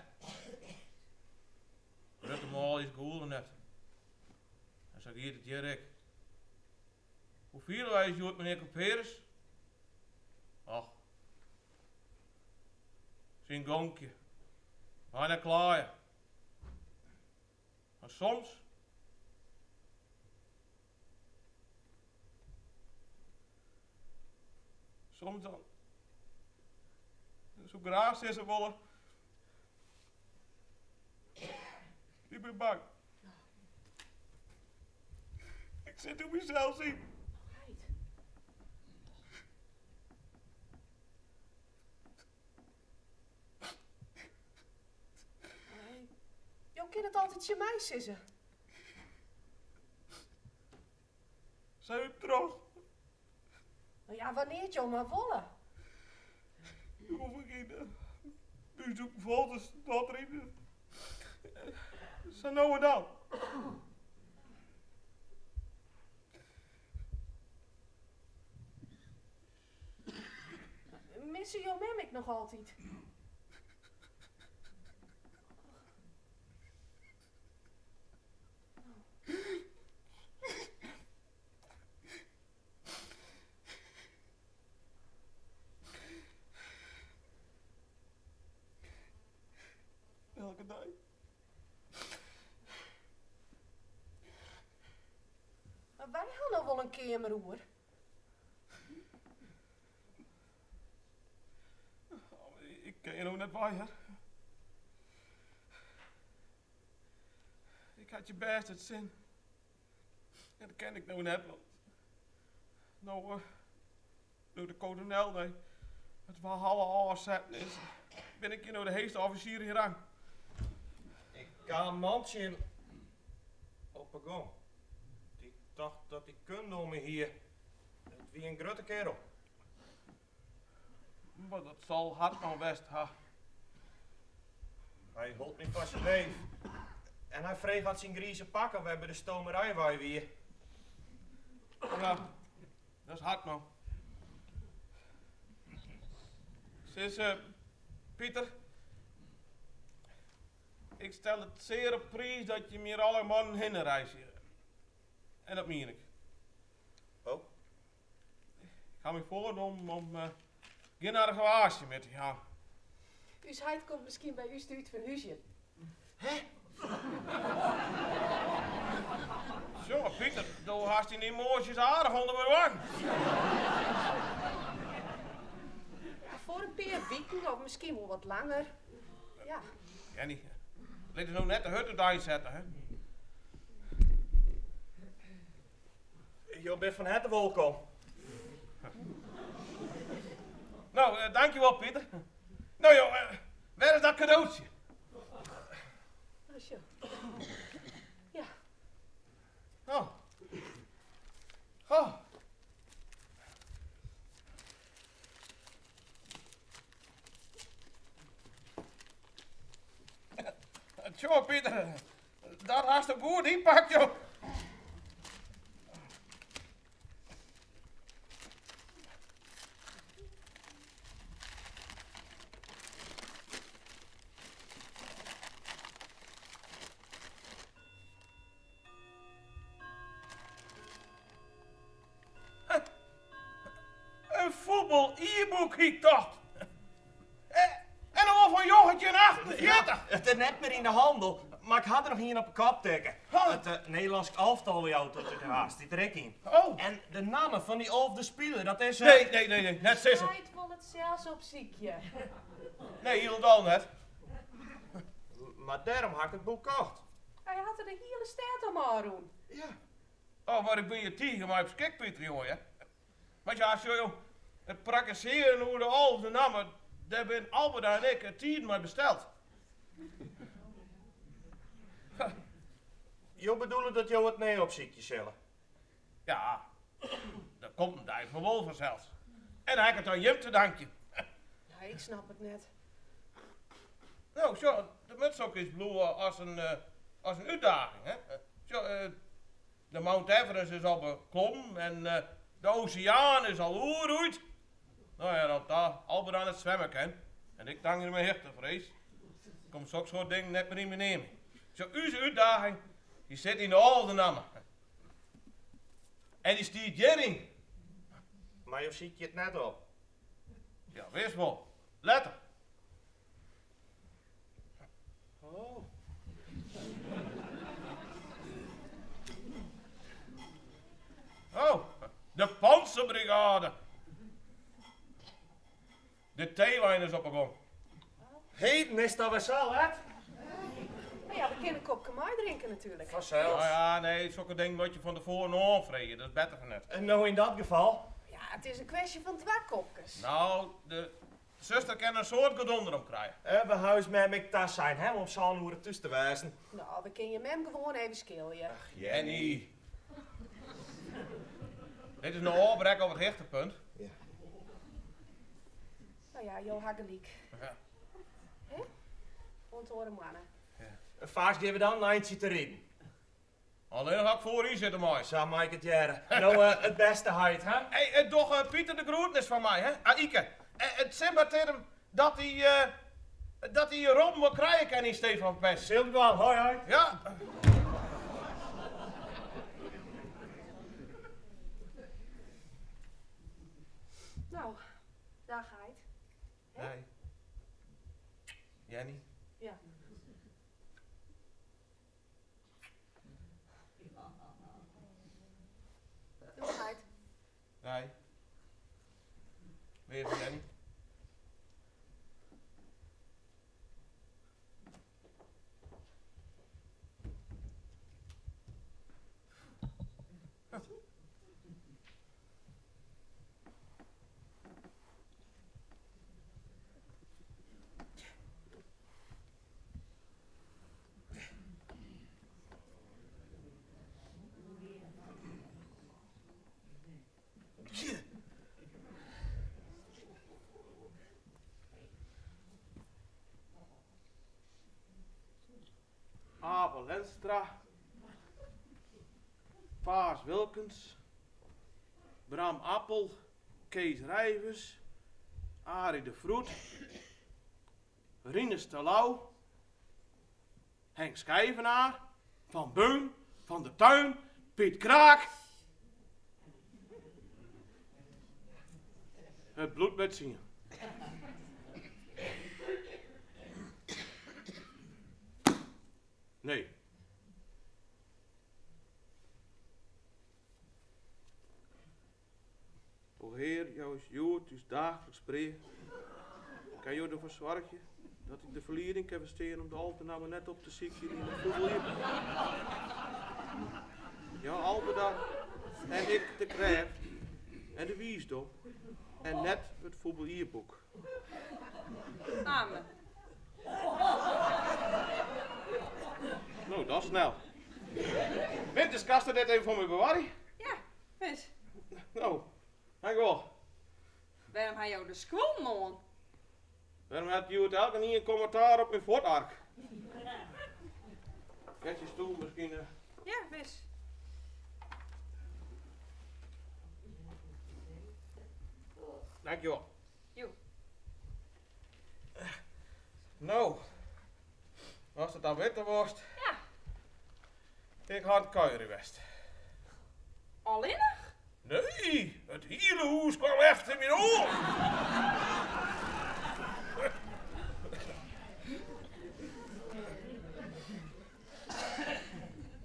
Grutte manlju gûle net. En sa giet it hjir ek. Hoe fiele wy ús hjoed, menear Couperus? Och, syn gonkje, mei net kleie. Mar soms. Soms dan. Soe ik graach sizze wolle. Ik bin bang. Ik sit oer mysels yn. Heit. Jo kinne it altyd tsjin my sizze. Sy troch. No ja, wannear't jo mar wolle. Ik hoef gjin búsdoeken fol te stotterjen. Sa no en dan. Misse jo mem ek noch altyd? Elke dei. Mar wy ha noch wol in keamer oer. Ik kin hjir no net wei, hear. Ik ha it je bêst nei 't sin. Ja, dat kin ik no net, want no, no't de kolonel nei it Walhalla ôfsetten is, bin ik hjir no de heechste offisier yn rang. Ik kaam in man tsjin op 'e gong. Dy tocht dat hy kunde oan my hie. It wie in grutte kerel. Maar dat sal Hartman west ha. Hy hold my foar syn neef. En hy frege oft syn grize pak alwer by de stomerij wei wie. Ja, dat is Hartman. Sis, Pieter. Ik stel it sear op priis dat jim hjir alle mannen hinne reizgje. En dat mien ik. Oh. Ik ha my foarnommen om gjin argewaasje mear te jaan. Us heit komt miskien by ús út ferhúzjen. Hè? Sjonge, Pieter, do hast dyn emoasjes aardich ûnder bedwang. Ja, foar in pear wiken of miskien wol wat langer. Ja. Jenny, lit ús no net te hurd úteinsette, hè? Jo binne fan herte wolkom. No, eh, dankjewol, Pieter. No jo, eh, wêr is dat kadootsje? Nou, sjoch. Ja. Oh. Oh. Tsjoa, Pieter, dat hast der goed ynpakt, joh. In fuotbal-e-boek hie ik tocht. En dan wol fan 1948. It is net mear yn de handel, mar ik ha der noch ien op de kop tikke. It Nederlânsk alftal jout it út har, stiet der ek yn. Oh. En de namme fan dy alfde spiler, dat is. Nee, nee, nee, nee, net sizze. Heit wol it sels opsykje. Nee, hielendal net. Mar dêrom ha ik it boek kocht. Hy hat der de hiele stêd om ôfrûn. Ja. Oh, mar ik bin hjir tige mei op skik, Pieter, jonge, hear. Mar ja, sjoch jo, it prakkesearjen oer de alfde namme, dêr bin Alberda en ik tiden mei besteld. Jo bedoele dat jo it nea opsykje sille? Ja, der komt in dei fan wol fansels. En dan ha ik it oan jim te dankjen. Ja, ik snap it net. No, sjoch, der moat soks bliuwe as in, as in útdaging, hè. Sjoch, de Mount Everest is al beklommen en de oseaan is al oerroeid. No ja, dat ta Alberda net swimme kin en ik tangje mei hichtefrees, komt sok soart dingen net mear yn beneaming. Sjoch, ús útdaging, dy sit yn de alfde namme. En dy stiet hjiryn. Mar jo sykje it net op? Ja, wis wol. Letter. Oh. Oh, de Panzerbrigade. De T-wein is op 'e gong. Heden is dat wer sa let? No ja, we kinne in kopke meidrinke natuerlik. Fansels. No ja, nee, sokke dingen moat je fan tefoaren oanfreegje, dat is better fan net. En no yn dat gefal? Ja, it is in kwestje fan twa kopkes. No, de suster kin in soad gedonder om krije. We ha ús mem ek tasein, hè, om sân oere thús te wêzen. No, we kinne je mem gewoan even skilje. Ach, Jenny. Dit is no ôfbrekke op it hichtepunt. Ja. No ja, jo ha gelyk. Ja. Hè? Oant oare moanne. Ja. Faaks gean we dan in eintsje te riden. Allinnich as ik foaryn sitte mei. Sa mei ik it hearre. No, it bêste heit, hè? Hey, doch Pieter de groetnis fan my, hè? Aike, it simbatearret him dat hy, dat hy Robben wol krije kin yn stee fan Persie. Sil ik dwaan. Hoi, heit. Ja. No, dag heit. Nei. Jenny. Ja. Doeg heit. Nei. Leave Jenny. Westra, Faas Wilkens, Bram Appel, Kees Rijvers, Arie de Vroet, Rinus Terlouw, Henk Schijvenaar, Van Beun, Van der Tuin, Piet Kraak. It bloed met sien. Nee. O Hear, jou ús hjoed ús daaglikse brea. Kin jo derfoar soargje dat ik de ferlieding kin werstean om de alternamme net op te sykjen yn it fûgeljierboek? Jou Alberda en ik de krêft en de wiisdom en net it fûgeljierboek. Amen. No, dat snel. Winters, kinst dit even foar my bewarje? Ja, wis. No, dankjewol. Wêrom ha jo de skuon oan? Wêrom hat hjoed elkenien kommentaar op myn fuotark? Kinst dy stoel miskien... Ja, wis. Dankjewol. Jo. No, ast it dan witte wolst. Ja. Ik ha it kuierjen west. Allinnich? Nee, it hiele hûs kwam efter my oan.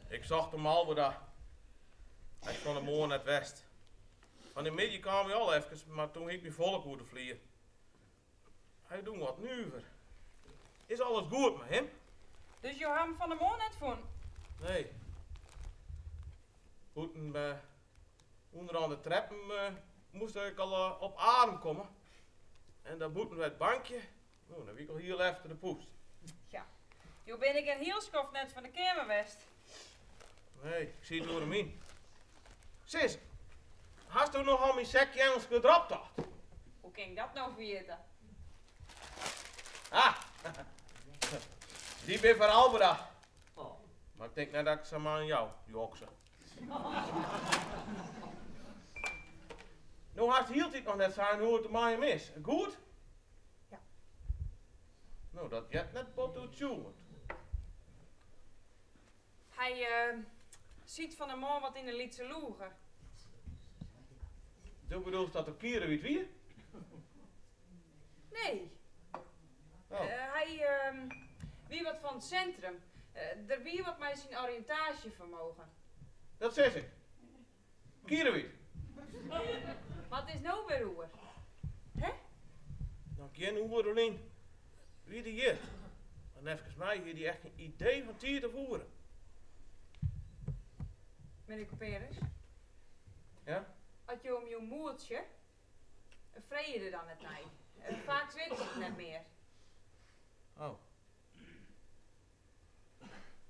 Ik socht om Alberda. Hy is fan 'e moarn net west. Fan 'e middei kaam hy al efkes, mar toen hie ik myn folk oer de flier. Hy doe wat nuver. Is alles goed mei him? Dus jo ha him fan 'e moarn net fûn? Nee. Bûten ûnderoan de treppen moast ik al op adem komme. En dan bûten by it bankje, no, dan wie ik al hiel efter de poest. Ja, jo binne ek in hiel skoft net fan de keamer west. Nee, ik siet oer him yn. Sis, hasto noch oan myn sekje Ingelske drop tocht? Hoe kin ik dat no ferjitte? Ah, dy bin foar Alberda. Mar ik tink net dat ik se mar oan jou, dy okse. No hast hieltyd noch net sein hoe't it mei him is. Goed? Ja. No, dat heart net bot oertsjûgjend. Hy siet fan 'e moarn wat yn 'e lytse loege. Do bedoelst dat er kierewyt wie? Nee. Oh. Hy wie wat fan it sintrum. Der wie wat mei syn oriïntaasjefermogen. Dat sis ik. Kierewyt. Mar it is no wer oer. Hè? Noch gjin oere lyn wie er hjir. Mar neffens my hie hy echt gjin idee fan tiid of oere. Menear Couperus? Ja? As jo him jûn moetsje, freegje der dan net nei. Faaks wit er it net mear. Oh.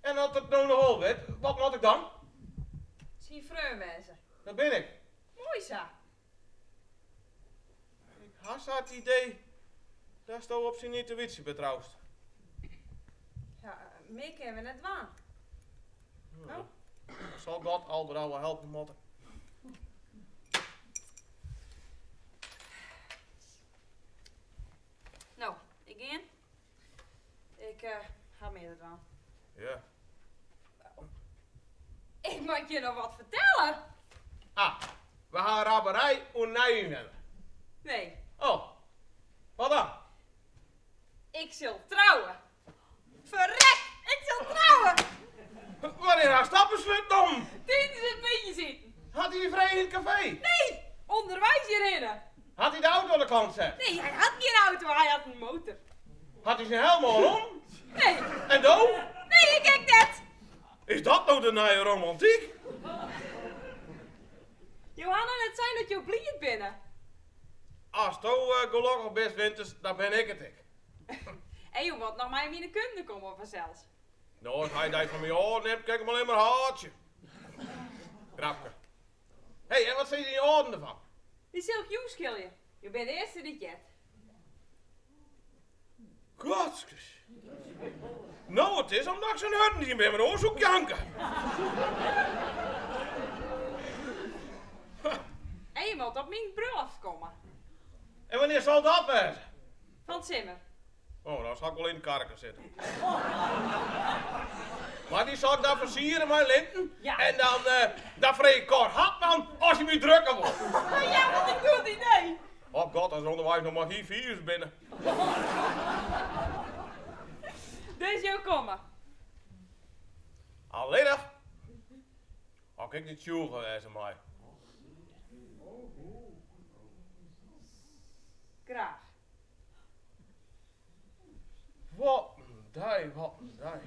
En as er it no noch wol wit, wat moat ik dan? Syn freon wêze. Dat bin ik. Moai sa. Ik ha sa it idee datsto op syn yntuïsje betroust. Ja, mear kinne we net dwaan. No? Dan sil God Alberda wol helpe moatte. No, ik gean. Ik ha mear te dwaan. Ja. Ik moat je noch wat fertelle. Ah, we ha rabberij oer nije ynwenner. Nee. Oh, wat dan? Ik sil trouwe. Ferrek, ik sil trouwe! Wannear hast dat beslút nommen? Tidens it middeisiten. Hat hy dy frege yn it kafee? Nee, ûnderweis hjirhinne. Hat hy de auto oan de kant set? Nee, hy hat gjin auto, hy hat in motor. Hat hy syn helm al om? Nee. En do? Nee, ik ek net. Is dat no de nije romantyk? Jo ha noch net sein dat jo bliid binne. Asto gelokkich bist, Winters, dan bin ik it ek. En jo moat noch mei him yn 'e kunde komme fansels. No, as hy dy fan my ôfnimt, kin ik him allinne mar haatsje. Grapke. Hé, en wat sizze dyn âlden derfan? Dy sil ik jûn skilje. Jo binne de earste dy't heart. Godskes! No, it is omdat ik sa'n hurden bin, mar oars soe ik janke. En je moat op myn brulloft komme. En wannear sil dat wêze? Fan 't simmer. Oh, dan sil ik wol yn it karke sitte. Mar dy sil ik dan fersiere mei linten. Ja. En dan, dan freegje ik Cor Hartman as hy my drukke wol. Ja, wat in goed idee. Oh god, as der ûnderweis noch mar gjin fives binne. Dus jo komme. Allinnich as ik de tsjûge wêze mei. Graach. Wat in dei, wat in dei.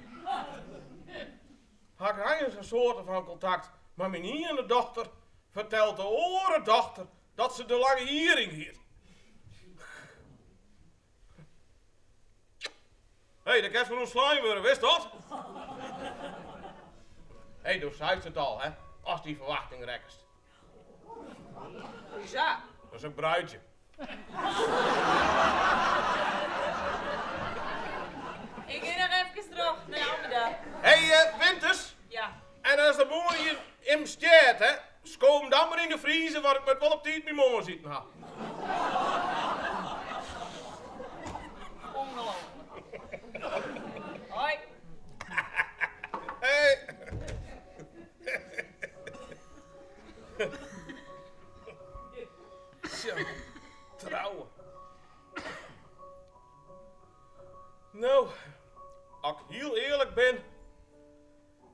Ha ik eins in soarte fan kontakt mei myn iene dochter, fertelt de oare dochter dat se de lange hier yn giet. Hé, dêr kinst fan ûntslein wurde, witst dat? Hé, do seist it al, hè, ast yn ferwachting rekkest. Hoesa? Dat is in bruidzje. Ik gean noch efkes troch nei Almeda. Hé, Winters? Ja. En as de moarn hjir immen stjert, hè, sko him dan mar yn de friezer, want ik moat wol op tiid myn moarnsiten ha. Ongelooflijk. Hoi. Hey. Zo, trouwen. No, as ik hiel earlik bin,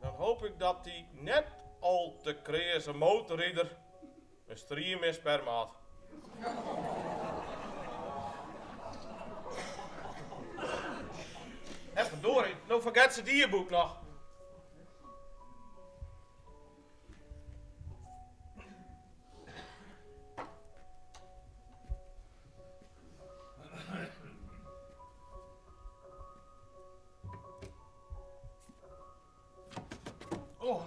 dan hoop ik dat dy net al te kreaze motorrider in striemin sperma hat. Hè, verdorie, no ferget se it jierboek noch. Oh.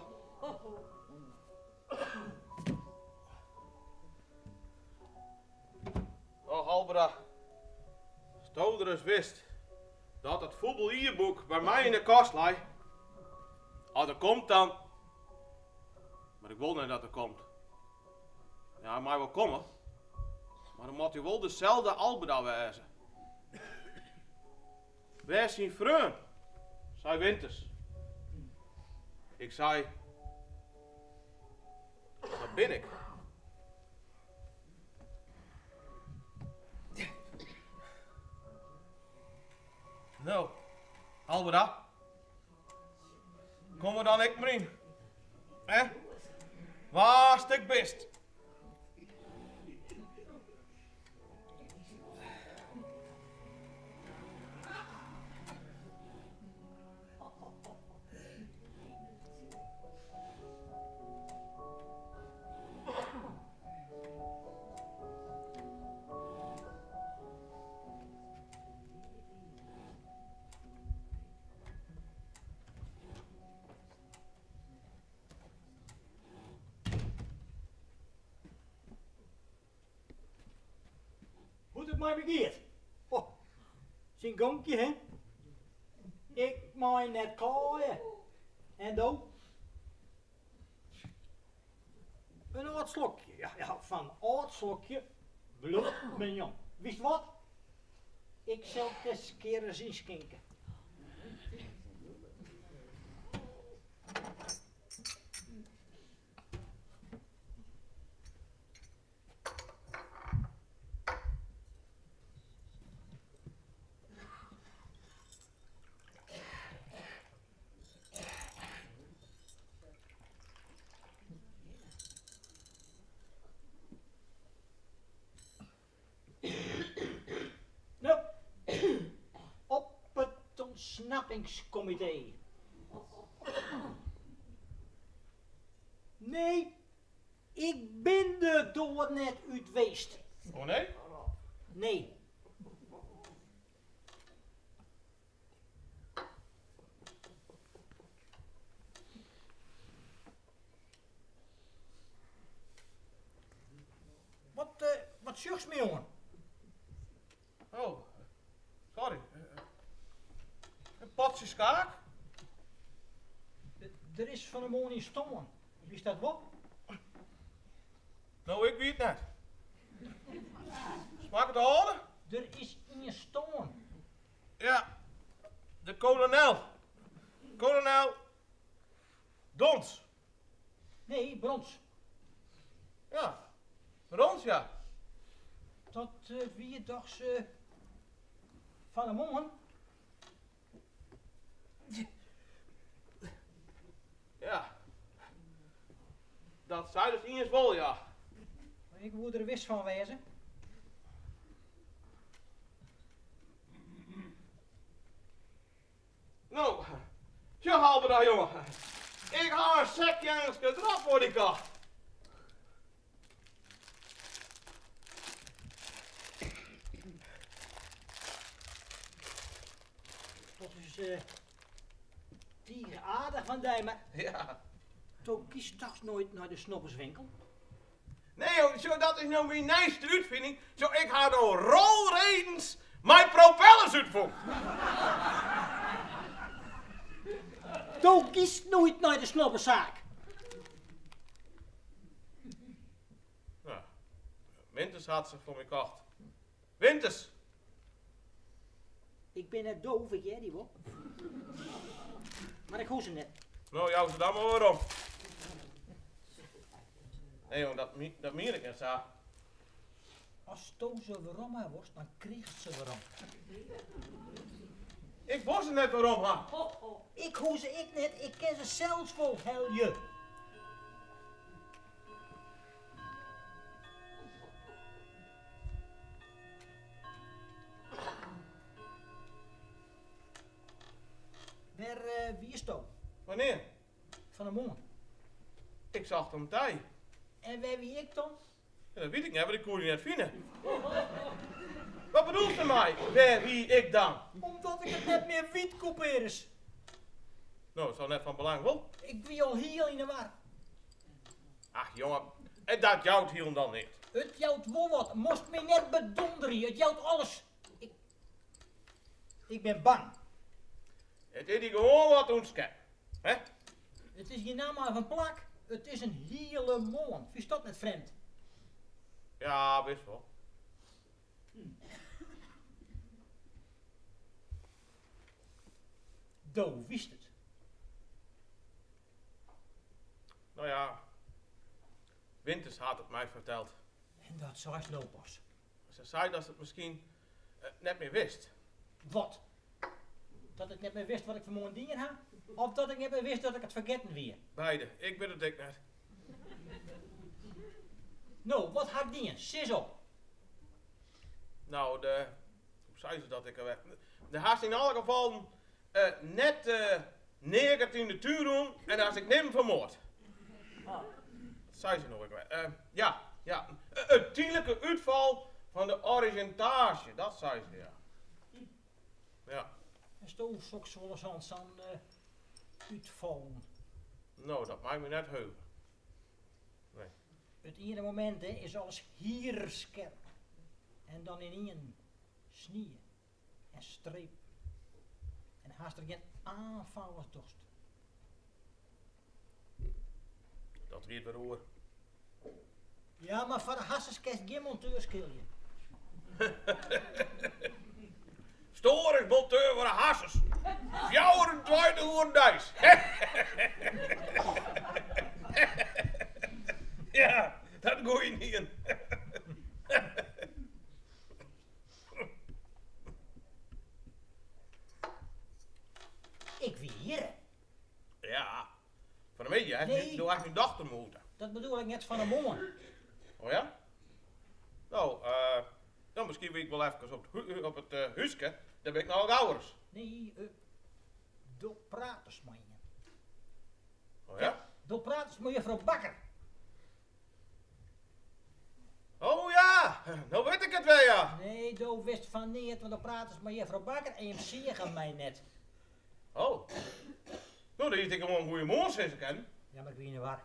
Och, Albera, asto ris witst dat it fûgeljierboek by my yn de kast lei. As er komt dan. Mar ik wol net dat er komt. Ja, hy mei wol komme, mar dan moat hy wol deselde Albeda wêze. Wês syn freon, sei Winters. Ik sei, dat bin ik. No, Albeda, kom der dan ek mar yn. Hè? Wa'tst ek bist. Hoe't it mei my giet? Oh, syn gonkje, hè? Ik mei net kleie. En do? In âld slokje, ja, ja, fan âld slokje bliuwt men jong. Witst wat? Ik sil it dizze kear ris ynskinke. No, op it ûntsnappingskomitee. Nee, ik bin de doar net út west. Oh nee? Nee. Wat, wat sjochst my oan? Oh, sorry. In potsje skaak? Der is fan 'e moarn ien stoarn. Witst dat wol? No, ik wit net. Smakket de âlde? Der is ien stoarn. Ja, de kolonel. Kolonel Dons. Nee, Brons. Ja, Brons, ja. Dat wie dochs fan 'e moarn? Ja, dat sei dus iens wol, ja. Ik woe der wis fan wêze. No, sjoch Albeda jonge, ik ha in sekje Ingelske drop foar dy kocht. Dat is eh, tige aardich fan dy, mar Ja. do giest dochs noait nei de snobberswinkel? Nee jong, sjoch dat is no myn nijste útfining. Sjoch, ik ha no rolredens mei propellers útfûn. Do giest noait nei de snobberssaak. Nou, Winters hat se foar my kocht. Winters! Ik bin net doof, ik hear dy wol. Mar ik hoech se net. No, jou se dan mar werom. Nee jong, dat, dat mien ik net sa. Asto se werom ha wolst, dan kriichst se werom. Ik wol se net werom ha. Ik hoech se ek net, ik kin se sels wol helje. Wêr wiesto? Wannear? Fan 'e moarn. Ik socht om dy. En wêr wie ik dan? Ja, dat wit ik net, want ik koe dy net fine. Wat bedoelst dermei, wêr wie ik dan? Omdat ik it net mear wit, Couperus. No, dat is al net fan belang, wol? Ik wie al hiel yn 'e war. Ach jonge, en dat jout hielendal neat. It jout wol wat, moatst my net bedonderje, it jout alles. Ik, ik bin bang. It is dy gewoan wat ûntsketten, hè? It is gjin namme of in plak, it is in hiele moarn. Fynst dat net frjemd? Ja, wis wol. Do witst it. No ja, Winters hat it my ferteld. En dat seist no pas. Se sei datst it miskien net mear witst. Wat? Dat ik net mear wist wat ik fan 'e moarn dien ha? Of dat ik net mear wist dat ik it fergetten wie? Beide. Ik wit it ek net. No, wat ha ik dien? Sis op. No, de, hoe sei se dat ek alwer? Do hast yn alle gefallen net neaken yn de tún rûn en hast ek nimmen fermoard. Wat sei se no ek wer? Ja, ja, in tydlike útfal fan de oriïntaasje, dat sei se, ja. Ja. Hasto soks wolris hân, sa'n útfallen? No, dat mei my net heuge. Nee. It iene momint is alles hierskerp en dan ynienen snie en strepen en hast der gjin aan fan watst dochst. Dat ried wer oer. Ja, mar foar de harsens kinst gjin monteur skilje. Storingsmonteur foar de harsens. 24 oeren deis. Ja, dat goeie dien. Ik wie hjir. Ja, fan 'e middei hast Nee. do hast myn dochter moete. Dat bedoel ik net fan 'e moarn. Oh ja? No, eh, no miskien wie ik wol efkes op it op it húske, dêr bin ik noch gauris. Nee, do pratest mei ien. Oh ja? Do pratest mei juffrou Bakker. Oh ja, no wit ik it wer ja. Nee, do witst fan neat, want do pratest mei juffrou Bakker en jim seagen my net. Oh. No, dan hiest ek gewoan goeiemoarn sizze kinnen. Ja, mar ik wie yn 'e war.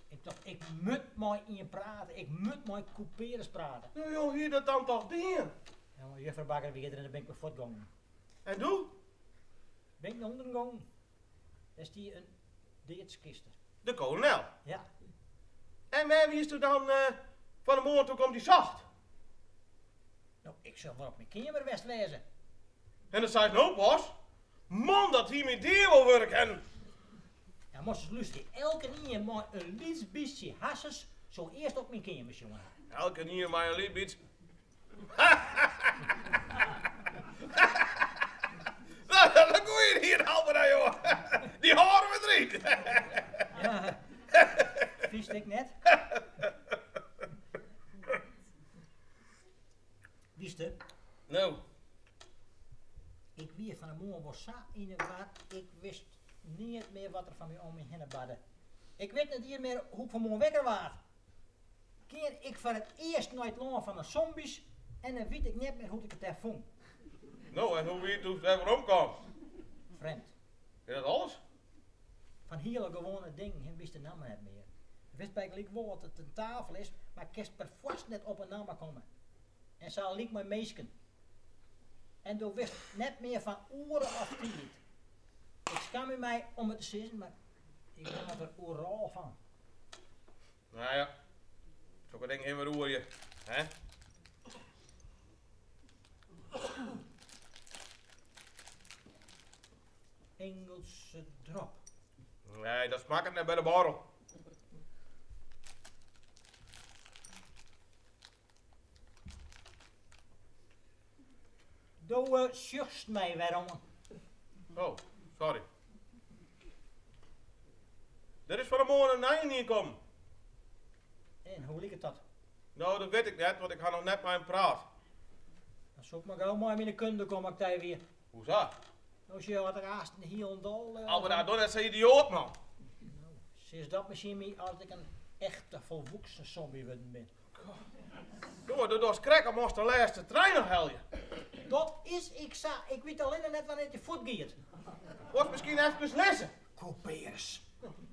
Ik tocht, ik moat mei ien prate, ik moat mei Couperus prate. No jo hie dat dan toch dien? Ja, mar juffrou Bakker wie der en dan bin ik wer fuortgongen. En doe? Bin ik nei ûnderen gongen. Dêr stie in deadskiste. De kolonel? Ja. En wêr wiesto dan fan 'e moarn doe't ik om dy socht? No, ik sil wol op myn keamer west wêze. En dat seist no pas? Man, dat hie myn dea wol wurde kinnen. Ja, moatst ris lústerje. Elkenien mei in lyts bytsje harsens soe earst op myn keamer sjoen ha. Elkenien mei in lyts bytsje. No, dat is in goeie hier, Alberda, jonge. Dy hâlde we deryn. Ja, fynst ek net? Witste? No. Ik wie fan 'e moarn wol sa yn 'e war, ik wist neat mear wat der fan my om my hinne barde. Ik wit net iens mear hoe't ik fan 'e moarn wekker waard. Gean ik foar it earst nei it lân fan 'e zombies en dan wit ik net mear hoe't ik it dêr fûn. No, en hoe wie it doe'tst wer werom kaamst? Frjemd. Is dat alles? Fan hiele gewoane dingen witst de namme net mear. Witst bygelyks wol dat it in tafel is, mar kinst perfoarst net op 'e namme komme. En sa lyk mei minsken. En do witst net mear fan oere of tiid. Ik skamje my om it te sizzen, mar ik waard der oeral fan. No ja, sokke dingen gean wer oer je, hè? Ingelse drop. Nee, dat smakket net by de bôrrel. Do sjochst my wer oan. Oh, sorry. Der is fan 'e moarn in nijenien kommen. En hoe liket dat? No, dat wit ik net, want ik ha noch net mei him praat. Dan soe ik mar gau mei him yn 'e kunde komme as ik dy wie. Hoesa? No sjoch, as er aanst hielendal. Alberda, doch net sa idioat, man. No, sis dat miskien my as ik in echte folwoeksen zombie wurden bin. Jonge, do dochst krekt of moatst de lêste trein noch helje. Dat is ek sa, ik wit allinne net wannear't dy fuortgiet. Wolst miskien efkes lizze? Couperus.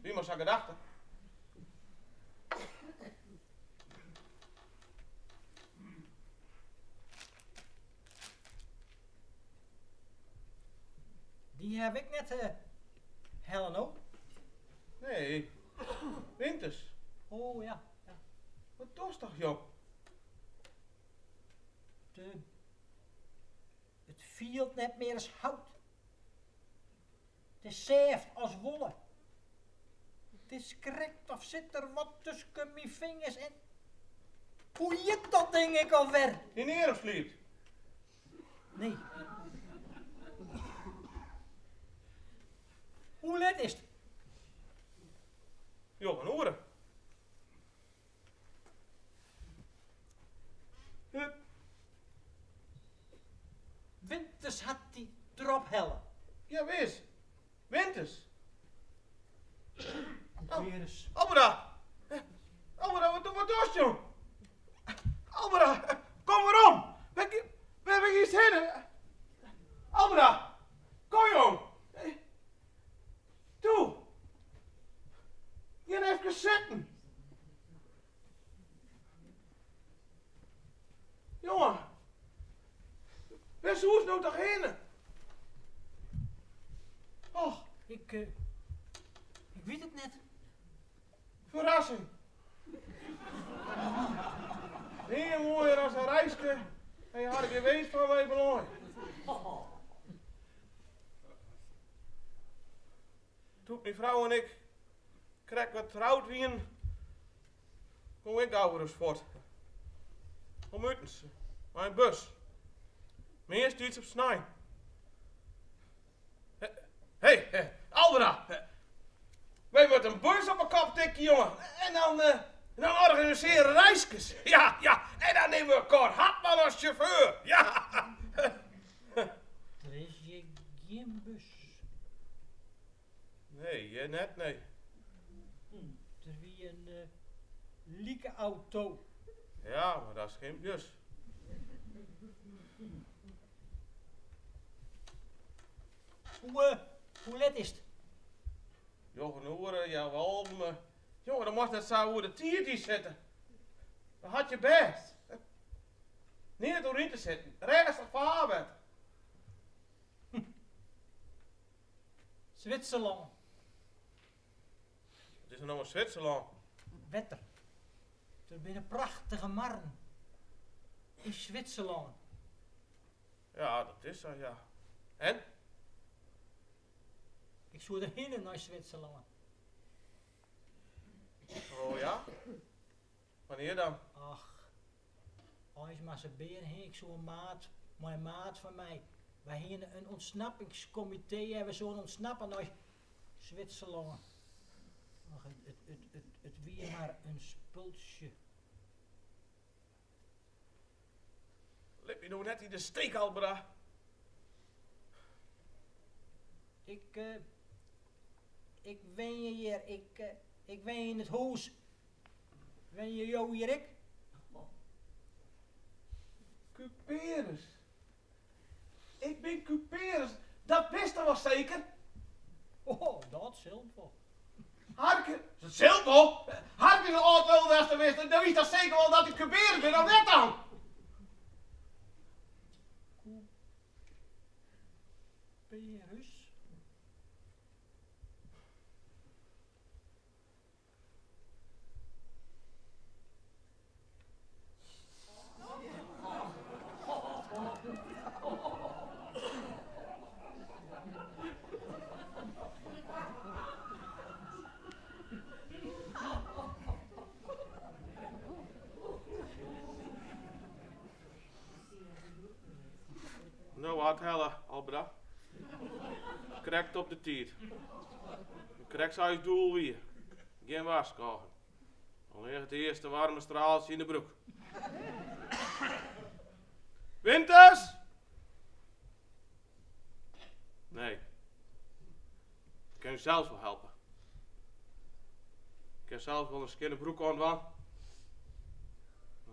Wie mar sa'n gedachte. Dy haw ik net helle, no. Nee, Winters. Oh ja, ja. Wat dochst toch, jong? De, it fielt net mear as hout. It is sêft as wolle. It is krekt of sit der wat tusken myn fingers en. Hoe hjit dat ding ek alwer? Dyn earm sliept. Nee. Hoe let is it? Njoggen oere. Hup. Winters hat dy drop helle. Jawis, Winters. Couperus. Alberda! Alberda, wat, wat dochst, jong? Alberda, kom werom! Wêr, wêr giest hinne? Alberda, kom jong! Toe! Gean efkes sitten. Jonge, wêr soest no toch hinne? Och. Ik, ik wit it net. Ferrassing. Nea moaier as in reiske en je ha der gjin weet fan wêr't je belâne. Doe't myn frou en ik krekt wat troud wienen, gong ik gauris fuort. Om utens, mei in bus. Meastentiids op snein. Hé, Alberda! Wy moatte in bus op 'e kop tikje, jonge. En dan, dan organisearje reiskes. Ja, ja. En dan nimme we Cor Hartman as sjauffeur. Ja. Der is hjir gjin bus. Nee, hjir net, nee. Der wie in like-auto. Ja, mar dat is gjin bus. Hoe, hoe let is it? Njoggen oere, healwei alven. Jonge, do moatst net sa oer de tiid ynsitte. Dat hat je bêst. Neat oer yn te sitten. Rêstich faarwetter. Switserlân. Wat is der no yn Switserlân? Wetter. Der binne prachtige marren yn Switserlân. Ja, dat is sa, ja. En? Ik soe der hinne nei Switserlân. Oh ja? Wannear dan? Ach, eins mar se bean hin. Ik soe in maat, mei in maat fan my. Wy hiene in ûntsnappingskomitee en we soene ûntsnappe nei Switserlân. Ach, it, it, it, it wie mar in spultsje. Lit my no net yn de steek, Alberda. Ik, ik wenje hjir, ik, ik wenje yn it hûs. Wenje jo hjir ek? Kuperus. Ik bin Kuperus, dat witst wol seker? Oh, dat sil wol. Harke, dat sil wol. Harke, de âld lul datst wist, dan witst toch seker wol dat ik Kuperus bin, of net dan? Kuperus? No, wat helle, Alberda. Krekt op de tiid. Krekt sa ús doel wie. Gjin warskôging. Allinnich it earste waarme straaltsje yn de broek. Winters! Nee. Ik kin ússels wol helpe. Ik kin sels wol in skjinne broek oandwaan.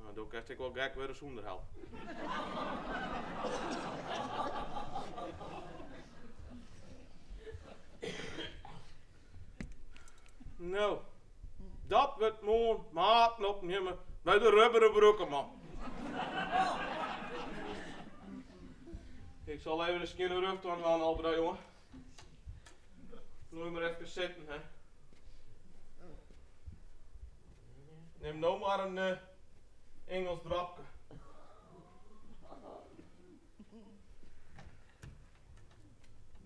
No, do kinst ek wol gek wurde sûnder help. No, dat wurdt moarn maten opnimme by de rubberen broeken, man. Ik sil even de skjinne ruft oandwaan, Alberda, jonge. Bliuw mar efkes sitten, hè. Nim no mar in eh, Ingels drapke.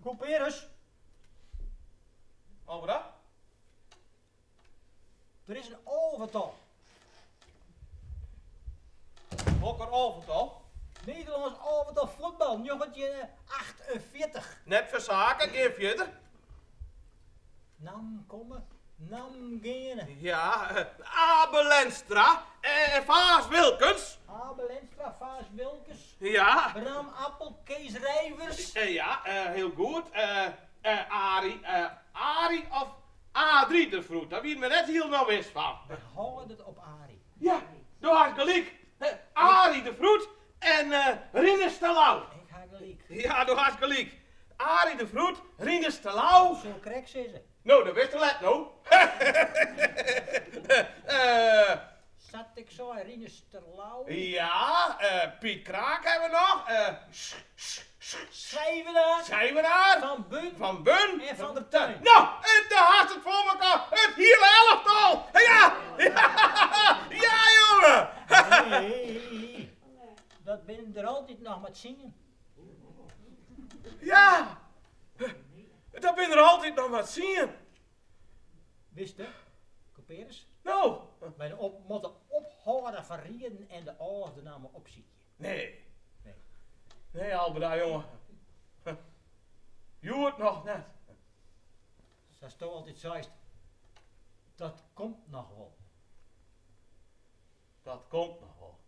Kuperus. Alberda? Der is in alvetal. Hokker alvetal? Nederlânsk alvetal fuotbal 1948. Net fersake, gean fierder. Nammen komme, nammen geane. Ja, Abe Lenstra en Faas Wilkens. Abe Lenstra, Faas Wilkens. Ja. Bram Appel, Kees Rijvers. Ja, hiel goed. Arie, Arie of Adrie de Vroed, dêr wiene we net hielendal wis fan. We hâlde it op Arie. Ja, do hast gelyk. Arie de Vroed en Rinus Terlouw. Ik ha gelyk. Ja, do hast gelyk. Arie de Vroed, Rinus Terlouw. Sil krekt sizze. No, do bist te let no. Sa't ik sei, Rinus Terlouw. Ja, Piet Kraak hawwe we noch. Schijvenaar. Schijvenaar. Van Bun. Van Bun. En Van der Tuin. No, en do hast it foar mekoar. It hiele elftal. Ja, ja, jonge. Nee, dat binne der altyd noch mar tsien. Ja, dat binne der altyd noch mar tsien. Witst, Kuperus? No? Wy op, moatte ophâlde fan rieden en de âlde namme opsykje. Nee. Nee. Nee, Alberda, jonge. Hjoed noch net. Sa'tsto altyd seist, dat komt noch wol. Dat komt noch wol.